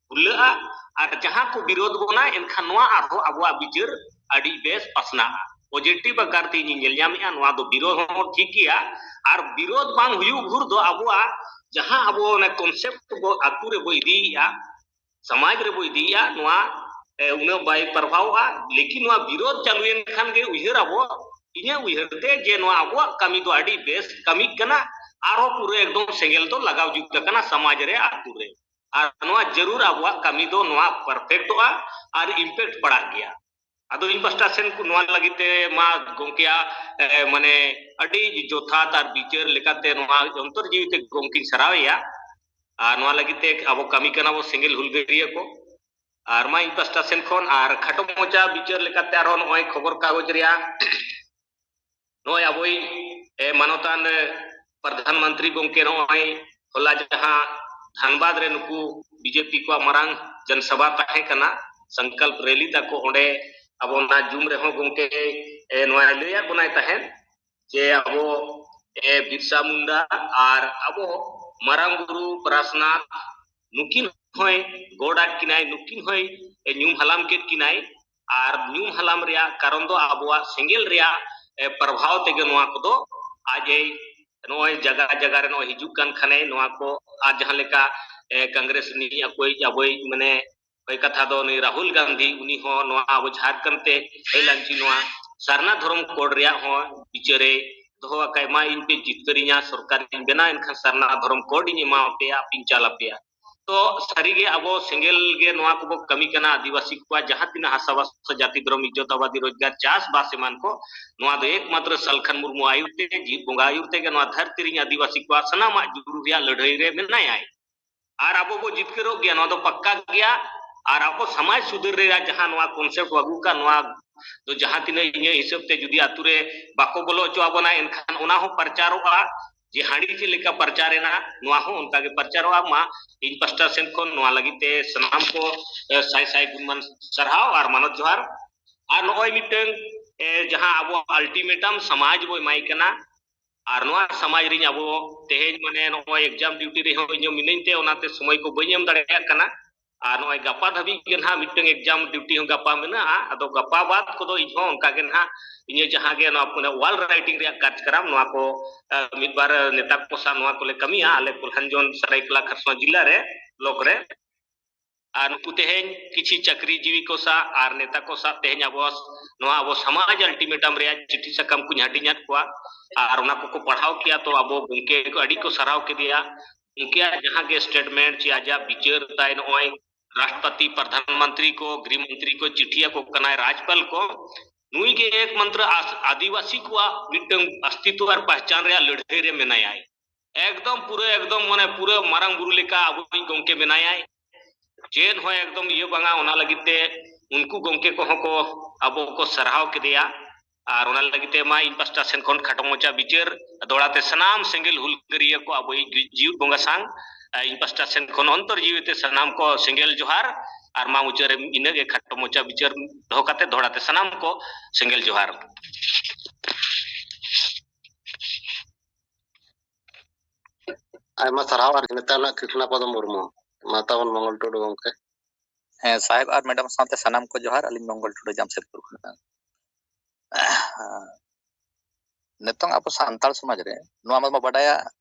ᱠᱷᱩᱞᱟᱹᱜᱼᱟ᱾ ᱟᱨ ᱡᱟᱦᱟᱸ ᱠᱚ ᱵᱤᱨᱳᱫᱷ ᱵᱚᱱᱟ, ᱮᱱᱠᱷᱟᱱ ᱱᱚᱣᱟ ᱟᱨᱦᱚᱸ ᱟᱵᱚᱣᱟᱜ ᱵᱤᱪᱟᱹᱨ ᱟᱹᱰᱤ ᱵᱮᱥ ᱯᱟᱥᱱᱟᱜᱼᱟ᱾ Positive ᱟᱠᱟᱨ ᱛᱮ ᱤᱧᱤᱧ ᱧᱮᱞ ᱧᱟᱢᱮᱜᱼᱟ, ᱱᱚᱣᱟ ᱫᱚ ᱵᱤᱨᱳᱫᱷ ᱦᱚᱸ ᱴᱷᱤᱠ ᱜᱮᱭᱟ᱾ ᱟᱨ ᱵᱤᱨᱳᱫᱷ ᱵᱟᱝ ᱦᱩᱭᱩᱜ ᱵᱷᱳᱨ ᱫᱚ ᱟᱵᱚᱣᱟᱜ ᱡᱟᱦᱟᱸ ᱟᱵᱚ ᱚᱱᱟ concept ᱵᱚ ᱟᱹᱛᱩ ᱨᱮᱵᱚ ᱤᱫᱤᱭᱮᱜᱼᱟ, ᱥᱚᱢᱟᱡᱽ ᱨᱮᱵᱚ ᱤᱫᱤᱭᱮᱜᱼᱟ, ᱱᱚᱣᱟ, ᱮ, ᱩᱱᱟᱹᱜ ᱵᱟᱭ ᱯᱨᱚᱵᱷᱟᱵᱚᱜᱼᱟ᱾ ᱞᱮᱠᱤᱱ ᱱᱚᱣᱟ ᱵᱤᱨᱳᱫᱷ ᱪᱟᱹᱞᱩᱭᱮᱱ ᱠᱷᱟᱱ ᱜᱮ ᱩᱭᱦᱟᱹᱨ ᱟᱵᱚ, ᱤᱧᱟᱹᱜ ᱩᱭᱦᱟᱹᱨ ᱛᱮ, ᱡᱮ ᱱᱚᱣᱟ ᱟᱵᱚᱣᱟᱜ ᱠᱟᱹᱢᱤ ᱫᱚ ᱟᱹᱰᱤ ᱵᱮᱥ ᱠᱟᱹᱢᱤᱜ ᱠᱟᱱᱟ, ᱟᱨᱦᱚᱸ ᱯᱩᱨᱟᱹ ᱮᱠᱫᱚᱢ ᱥᱮᱸᱜᱮᱞ ᱫᱚ ᱞᱟᱜᱟᱣ ᱡᱩᱛ ᱟᱠᱟᱱᱟ ᱥᱚᱢᱟᱡᱽ ᱨᱮ, ᱟᱹᱛᱩ ᱨᱮ᱾ ᱟᱨ ᱱᱚᱣᱟ ᱡᱟᱹᱨᱩᱲ ᱟᱵᱚᱣᱟᱜ ᱠᱟᱹᱢᱤ ᱫᱚ ᱱᱚᱣᱟ perfectᱚᱜᱼᱟ ᱟᱨ impact ᱯᱟᱲᱟᱜ ᱜᱮᱭᱟ᱾ ᱟᱫᱚ ᱤᱧ ᱯᱟᱥᱴᱟ ᱥᱮᱱ ᱠᱚ ᱱᱚᱣᱟ ᱞᱟᱹᱜᱤᱫ ᱛᱮ ᱢᱟ ᱜᱚᱢᱠᱮᱭᱟᱜ, ᱮ, ᱢᱟᱱᱮ ᱟᱹᱰᱤ ᱡᱚᱛᱷᱟᱛ ᱟᱨ ᱵᱤᱪᱟᱹᱨ ᱞᱮᱠᱟᱛᱮ ᱱᱚᱣᱟ ᱚᱱᱛᱚᱨ ᱡᱤᱣᱤ ᱛᱮ ᱜᱚᱢᱠᱮᱧ ᱥᱟᱨᱦᱟᱣᱮᱭᱟ᱾ ᱟᱨ ᱱᱚᱣᱟ ᱞᱟᱹᱜᱤᱫ ᱛᱮ ᱟᱵᱚ ᱠᱟᱹᱢᱤ ᱠᱟᱱᱟ ᱵᱚ ᱥᱮᱸᱜᱮᱞ ᱦᱩᱞᱜᱟᱹᱨᱤᱭᱟᱹ ᱠᱚ᱾ ᱟᱨ ᱢᱟ ᱤᱧ ᱯᱟᱥᱴᱟ ᱥᱮᱱ ᱠᱷᱚᱱ ᱟᱨ ᱠᱷᱟᱴᱚ ᱢᱚᱪᱟ ᱵᱤᱪᱟᱹᱨ ᱞᱮᱠᱟᱛᱮ ᱟᱨᱦᱚᱸ ᱱᱚᱜᱼᱚᱭ ᱠᱷᱚᱵᱚᱨ ᱠᱟᱜᱚᱡᱽ ᱨᱮᱭᱟᱜ ᱱᱚᱜᱼᱚᱭ ᱟᱵᱚᱭᱤᱡ, ᱮ, ᱢᱟᱱᱚᱛᱟᱱ, ᱮ, ᱯᱨᱚᱫᱷᱟᱱ ᱢᱚᱱᱛᱨᱤ ᱜᱚᱢᱠᱮ ᱱᱚᱜᱼᱚᱭ ᱦᱚᱞᱟ ᱡᱟᱦᱟᱸ ᱫᱷᱟᱱᱵᱟᱫᱽ ᱨᱮ ᱱᱩᱠᱩ ᱵᱤᱡᱮᱯᱤ ᱠᱚᱣᱟᱜ ᱢᱟᱨᱟᱝ ᱡᱚᱱᱥᱚᱵᱷᱟ ᱛᱟᱦᱮᱸ ᱠᱟᱱᱟ, ᱥᱚᱝᱠᱚᱞᱯ ᱨᱮᱞᱤ ᱛᱟᱠᱚ, ᱚᱸᱰᱮ ᱟᱵᱚ ᱚᱱᱟ ᱡᱩᱢ ᱨᱮᱦᱚᱸ ᱜᱚᱢᱠᱮ, ᱮ, ᱱᱚᱣᱟᱭ ᱞᱟᱹᱭᱟᱫ ᱵᱚᱱᱟᱭ ᱛᱟᱦᱮᱸᱫ ᱡᱮ ᱟᱵᱚ, ᱮ, ᱵᱤᱨᱥᱟ ᱢᱩᱱᱰᱟ ᱟᱨ ᱟᱵᱚ ᱢᱟᱨᱟᱝ ᱵᱩᱨᱩ ᱯᱟᱨᱟᱥᱱᱟᱛᱷ, ᱱᱩᱠᱤᱱ ᱦᱚᱸᱭ ᱜᱚᱰ ᱟᱫ ᱠᱤᱱᱟᱭ, ᱱᱩᱠᱤᱱ ᱦᱚᱸᱭ ᱧᱩᱢ ᱦᱟᱞᱟᱝ ᱠᱮᱫ ᱠᱤᱱᱟᱭ᱾ ᱟᱨ ᱧᱩᱢ ᱦᱟᱞᱟᱝ ᱨᱮᱭᱟᱜ ᱠᱟᱨᱚᱱ ᱫᱚ ᱟᱵᱚᱣᱟᱜ ᱥᱮᱸᱜᱮᱞ ᱨᱮᱭᱟᱜ, ᱮ, ᱯᱨᱚᱵᱷᱟᱣ ᱛᱮᱜᱮ ᱱᱚᱣᱟ ᱠᱚᱫᱚ ᱟᱡ ᱮ, ᱱᱚᱜᱼᱚᱭ ᱡᱟᱜᱟ ᱡᱟᱜᱟ ᱨᱮ ᱱᱚᱜᱼᱚᱭ ᱦᱤᱡᱩᱜ ᱠᱟᱱ ᱠᱷᱟᱱᱮ ᱱᱚᱣᱟ ᱠᱚ, ᱟᱨ ᱡᱟᱦᱟᱸ ᱞᱮᱠᱟ, ᱮ, ᱠᱚᱝᱜᱨᱮᱥ ᱨᱤᱱᱤᱡ ᱟᱵᱚᱭᱤᱡ, ᱟᱵᱚᱭᱤᱡ ᱢᱟᱱᱮ ᱦᱳᱭ, ᱠᱟᱛᱷᱟ ᱫᱚ ᱱᱩᱭ ᱨᱟᱦᱩᱞ ᱜᱟᱱᱫᱷᱤ, ᱩᱱᱤ ᱦᱚᱸ ᱱᱚᱣᱟ ᱟᱵᱚ ᱡᱷᱟᱲᱠᱷᱚᱸᱰ ᱛᱮ ᱦᱮᱡ ᱞᱮᱱ ᱡᱮ ᱱᱚᱣᱟ ᱥᱟᱨᱱᱟ ᱫᱷᱚᱨᱚᱢ ᱠᱳᱰ ᱨᱮᱭᱟᱜ ᱦᱚᱸ ᱵᱤᱪᱟᱹᱨᱮ ᱫᱚᱦᱚ ᱟᱠᱟᱫ ᱢᱟ, ᱤᱧ ᱯᱮ ᱡᱤᱛᱠᱟᱹᱨᱤᱧᱟ, ᱥᱚᱨᱠᱟᱨᱤᱧ ᱵᱮᱱᱟᱣ, ᱮᱱᱠᱷᱟᱱ ᱥᱟᱨᱱᱟ ᱫᱷᱚᱨᱚᱢ ᱠᱳᱰ ᱤᱧ ᱮᱢᱟ ᱯᱮᱭᱟ, ᱟᱯᱮᱧ ᱪᱟᱞ ᱟᱯᱮᱭᱟ᱾ ᱛᱚ ᱥᱟᱹᱨᱤᱜᱮ ᱟᱵᱚ ᱥᱮᱸᱜᱮᱞ ᱜᱮ ᱱᱚᱣᱟ ᱠᱚᱵᱚ ᱠᱟᱹᱢᱤ ᱠᱟᱱᱟ, ᱟᱹᱫᱤᱵᱟᱹᱥᱤ ᱠᱚᱣᱟᱜ ᱡᱟᱦᱟᱸ ᱛᱤᱱᱟᱹᱜ ᱦᱟᱥᱟ ᱵᱷᱟᱥᱟ, ᱡᱟᱹᱛᱤ ᱫᱷᱚᱨᱚᱢ, ᱤᱡᱽᱡᱚᱛ ᱟᱵᱟᱫᱤ, ᱨᱳᱡᱽᱜᱟᱨ, ᱪᱟᱥᱵᱟᱥ ᱮᱢᱟᱱ ᱠᱚ, ᱱᱚᱣᱟ ᱫᱚ ᱮᱠᱢᱟᱛᱨᱚ ᱥᱟᱞᱠᱷᱟᱱ ᱢᱩᱨᱢᱩ ᱟᱹᱭᱩᱨ ᱛᱮ, ᱡᱤᱣᱤᱫ ᱵᱚᱸᱜᱟ ᱟᱹᱭᱩᱨ ᱛᱮᱜᱮ ᱱᱚᱣᱟ ᱫᱷᱟᱹᱨᱛᱤ ᱨᱮᱱ ᱟᱹᱫᱤᱵᱟᱹᱥᱤ ᱠᱚᱣᱟᱜ ᱥᱟᱱᱟᱢᱟᱜ ᱡᱩᱨᱩ ᱨᱮᱭᱟᱜ ᱞᱟᱹᱲᱦᱟᱹᱭ ᱨᱮ ᱢᱮᱱᱟᱭᱟᱭ᱾ ᱟᱨ ᱟᱵᱚ ᱵᱚ ᱡᱤᱛᱠᱟᱹᱨᱚᱜ ᱜᱮᱭᱟ, ᱱᱚᱣᱟ ᱫᱚ ᱯᱟᱠᱠᱟ ᱜᱮᱭᱟ᱾ ᱟᱨ ᱟᱵᱚ ᱥᱚᱢᱟᱡᱽ ᱥᱩᱫᱷᱟᱹᱨ ᱨᱮᱭᱟᱜ ᱡᱟᱦᱟᱸ ᱱᱚᱣᱟ concept ᱠᱚ ᱟᱹᱜᱩ ᱠᱟᱜ, ᱱᱚᱣᱟ ᱫᱚ ᱡᱟᱦᱟᱸ ᱛᱤᱱᱟᱹᱜ ᱤᱧᱟᱹᱜ ᱦᱤᱥᱟᱹᱵ ᱛᱮ ᱡᱩᱫᱤ ᱟᱛᱳ ᱨᱮ ᱵᱟᱠᱚ ᱵᱚᱞᱚ ᱦᱚᱪᱚ ᱟᱵᱚᱱᱟ, ᱮᱱᱠᱷᱟᱱ ᱚᱱᱟ ᱦᱚᱸ ᱯᱨᱚᱪᱟᱨᱚᱜᱼᱟ᱾ ᱡᱮ ᱦᱟᱺᱰᱤ ᱪᱮᱫ ᱞᱮᱠᱟ ᱯᱨᱚᱪᱟᱨ ᱮᱱᱟ, ᱱᱚᱣᱟ ᱦᱚᱸ ᱚᱱᱠᱟ ᱜᱮ ᱯᱨᱚᱪᱟᱨᱚᱜᱼᱟ᱾ ᱢᱟ, ᱤᱧ ᱯᱟᱥᱴᱟ ᱥᱮᱱ ᱠᱷᱚᱱ ᱱᱚᱣᱟ ᱞᱟᱹᱜᱤᱫ ᱛᱮ ᱥᱟᱱᱟᱢ ᱠᱚ, ᱮ, ᱥᱟᱭ ᱥᱟᱭ ᱜᱩᱱᱢᱟᱱ ᱥᱟᱨᱦᱟᱣ ᱟᱨ ᱢᱟᱱᱚᱛ ᱡᱚᱦᱟᱨ᱾ ᱟᱨ ᱱᱚᱜᱼᱚᱭ ᱢᱤᱫᱴᱟᱝ, ᱮ, ᱡᱟᱦᱟᱸ ᱟᱵᱚᱣᱟᱜ ultimatum ᱥᱚᱢᱟᱡᱽ ᱵᱚ ᱮᱢᱟᱭ ᱠᱟᱱᱟ, ᱟᱨ ᱱᱚᱣᱟ ᱥᱚᱢᱟᱡᱽ ᱨᱤᱧ ᱟᱵᱚ ᱛᱮᱦᱮᱧ ᱢᱟᱱᱮ ᱱᱚᱜᱼᱚᱭ exam duty ᱨᱮᱦᱚᱸ ᱤᱧ ᱦᱚᱸ ᱢᱤᱱᱟᱹᱧ ᱛᱮ ᱚᱱᱟᱛᱮ ᱥᱚᱢᱚᱭ ᱠᱚ ᱵᱟᱹᱧ ᱮᱢ ᱫᱟᱲᱮᱭᱟᱜ ᱠᱟᱱᱟ᱾ ᱟᱨ ᱱᱚᱜᱼᱚᱭ ᱜᱟᱯᱟ ᱫᱷᱟᱹᱵᱤᱡ ᱜᱮ ᱱᱟᱦᱟᱜ ᱢᱤᱫᱴᱟᱝ exam duty ᱦᱚᱸ ᱜᱟᱯᱟ ᱢᱮᱱᱟᱜᱼᱟ᱾ ᱟᱫᱚ ᱜᱟᱯᱟ ᱵᱟᱫ ᱠᱚᱫᱚ ᱤᱧ ᱦᱚᱸ ᱚᱱᱠᱟ ᱜᱮ ᱱᱟᱦᱟᱜ ᱤᱧᱟᱹᱜ ᱡᱟᱦᱟᱸ ᱜᱮ ᱱᱚᱣᱟ ᱢᱟᱱᱮ wall writing ᱨᱮᱭᱟᱜ ᱠᱟᱨᱡᱚᱠᱨᱚᱢ, ᱱᱚᱣᱟ ᱠᱚ, ᱮ, ᱢᱤᱫ ᱵᱟᱨ ᱱᱮᱛᱟ ᱠᱚ ᱥᱟᱶ ᱱᱚᱣᱟ ᱠᱚᱞᱮ ᱠᱟᱹᱢᱤᱭᱟ ᱟᱞᱮ ᱠᱚᱞᱦᱟᱱᱡᱚᱱ ᱥᱟᱹᱨᱟᱹᱭᱠᱮᱞᱟ ᱠᱷᱟᱨᱥᱚᱶᱟ ᱡᱤᱞᱟ ᱨᱮ, block ᱨᱮ᱾ ᱟᱨ ᱱᱩᱠᱩ ᱛᱮᱦᱮᱧ ᱠᱤᱪᱷᱤ ᱪᱟᱹᱠᱨᱤ ᱡᱤᱣᱤ ᱠᱚ ᱥᱟᱶ ᱟᱨ ᱱᱮᱛᱟ ᱠᱚ ᱥᱟᱶ ᱛᱮᱦᱮᱧ ᱟᱵᱚ ᱱᱚᱣᱟ ᱟᱵᱚ ᱥᱚᱢᱟᱡᱽ ultimatum ᱨᱮᱭᱟᱜ ᱪᱤᱴᱷᱤ ᱥᱟᱠᱟᱢ ᱠᱚᱧ ᱦᱟᱹᱴᱤᱧ ᱟᱫ ᱠᱚᱣᱟ᱾ ᱟᱨ ᱚᱱᱟ ᱠᱚᱠᱚ ᱯᱟᱲᱦᱟᱣ ᱠᱮᱜᱼᱟ, ᱛᱚ ᱟᱵᱚ ᱜᱚᱢᱠᱮ ᱠᱚ ᱟᱹᱰᱤ ᱠᱚ ᱥᱟᱨᱦᱟᱣ ᱠᱮᱫᱮᱭᱟ᱾ ᱜᱚᱢᱠᱮᱭᱟᱜ ᱡᱟᱦᱟᱸ ᱜᱮ statement ᱪᱮ ᱟᱡᱟᱜ ᱵᱤᱪᱟᱹᱨ ᱛᱟᱭ, ᱱᱚᱜᱼᱚᱭ ᱨᱟᱥᱴᱨᱚᱯᱚᱛᱤ, ᱯᱨᱚᱫᱷᱟᱱ ᱢᱚᱱᱛᱨᱤ ᱠᱚ, ᱜᱨᱤᱦ ᱢᱚᱱᱛᱨᱤ ᱠᱚ ᱪᱤᱴᱷᱤ ᱟᱠᱚ ᱠᱟᱱᱟᱭ, ᱨᱟᱡᱽᱯᱟᱞ ᱠᱚ, ᱱᱩᱭ ᱜᱮ ᱮᱠᱢᱟᱛᱨᱚ ᱟᱥ-, ᱟᱹᱫᱤᱵᱟᱹᱥᱤ ᱠᱚᱣᱟᱜ ᱢᱤᱫᱴᱟᱝ ᱚᱥᱛᱤᱛᱣ ᱟᱨ ᱯᱟᱦᱪᱟᱱ ᱨᱮᱭᱟᱜ ᱞᱟᱹᱲᱦᱟᱹᱭ ᱨᱮ ᱢᱮᱱᱟᱭᱟᱭ᱾ ᱮᱠᱫᱚᱢ ᱯᱩᱨᱟᱹ, ᱮᱠᱫᱚᱢ ᱢᱟᱱᱮ ᱯᱩᱨᱟᱹ ᱢᱟᱨᱟᱝ ᱵᱩᱨᱩ ᱞᱮᱠᱟ ᱟᱵᱚᱭᱤᱡ ᱜᱚᱢᱠᱮ ᱢᱮᱱᱟᱭᱟᱭ᱾ ᱪᱮᱫ ᱦᱚᱸ ᱮᱠᱫᱚᱢ ᱤᱭᱟᱹ ᱵᱟᱝᱟ, ᱚᱱᱟ ᱞᱟᱹᱜᱤᱫ ᱛᱮ ᱩᱱᱠᱩ ᱜᱚᱢᱠᱮ ᱠᱚᱦᱚᱸ ᱠᱚ ᱟᱵᱚ ᱠᱚ ᱥᱟᱨᱦᱟᱣ ᱠᱮᱫᱮᱭᱟ᱾ ᱟᱨ ᱚᱱᱟ ᱞᱟᱹᱜᱤᱫ ᱛᱮ ᱢᱟ ᱤᱧ ᱯᱟᱥᱴᱟ ᱥᱮᱱ ᱠᱷᱚᱱ ᱠᱷᱟᱴᱚ ᱢᱚᱪᱟ ᱵᱤᱪᱟᱹᱨ ᱫᱚᱦᱲᱟ ᱛᱮ ᱥᱟᱱᱟᱢ ᱥᱮᱸᱜᱮᱞ ᱦᱩᱞᱜᱟᱹᱨᱤᱭᱟᱹ ᱠᱚ ᱟᱵᱚᱭᱤᱡ ᱡᱤᱣᱤᱫ ᱵᱚᱸᱜᱟ ᱥᱟᱝ, ᱟ, ᱤᱧ ᱯᱟᱥᱴᱟ ᱥᱮᱱ ᱠᱷᱚᱱ ᱚᱱᱛᱚᱨ ᱡᱤᱣᱤ ᱛᱮ ᱥᱟᱱᱟᱢ ᱠᱚ ᱥᱮᱸᱜᱮᱞ ᱡᱚᱦᱟᱨ᱾ ᱟᱨ ᱢᱟ ᱢᱩᱪᱟᱹᱫ ᱨᱮ ᱤᱱᱟᱹᱜᱮ ᱠᱷᱟᱴᱚ ᱢᱚᱪᱟ ᱵᱤᱪᱟᱹᱨ ᱫᱚᱦᱚ ᱠᱟᱛᱮ ᱫᱚᱦᱲᱟ ᱛᱮ ᱥᱟᱱᱟᱢ ᱠᱚ ᱥᱮᱸᱜᱮᱞ ᱡᱚᱦᱟᱨ᱾ ᱟᱭᱢᱟ ᱥᱟᱨᱦᱟᱣ ᱟᱨ ᱱᱮᱛᱟᱨ ᱨᱮᱱᱟᱜ ᱠᱨᱤᱥᱱᱟ ᱯᱚᱫᱚ ᱢᱩᱨᱢᱩ᱾ ᱢᱟ ᱛᱟᱵᱚᱱ ᱢᱚᱝᱜᱚᱞ ᱴᱩᱰᱩ ᱜᱚᱢᱠᱮ᱾ ᱦᱮᱸ ᱥᱟᱦᱮᱵ ᱟᱨ ᱢᱮᱰᱟᱢ ᱥᱟᱶᱛᱮ ᱥᱟᱱᱟᱢ ᱠᱚ ᱡᱚᱦᱟᱨ᱾ ᱟᱹᱞᱤᱧ ᱢᱚᱝᱜᱚᱞ ᱴᱩᱰᱩ ᱡᱟᱢᱥᱮᱫᱽᱯᱩᱨ ᱠᱷᱚᱱᱟᱜ᱾ ᱱᱤᱛᱚᱝ ᱟᱵᱚ ᱥᱟᱱᱛᱟᱲ ᱥᱚᱢᱟᱡᱽ ᱨᱮ ᱱᱚᱣᱟ ᱢᱟᱵᱚ ᱵᱟᱰᱟᱭᱟ,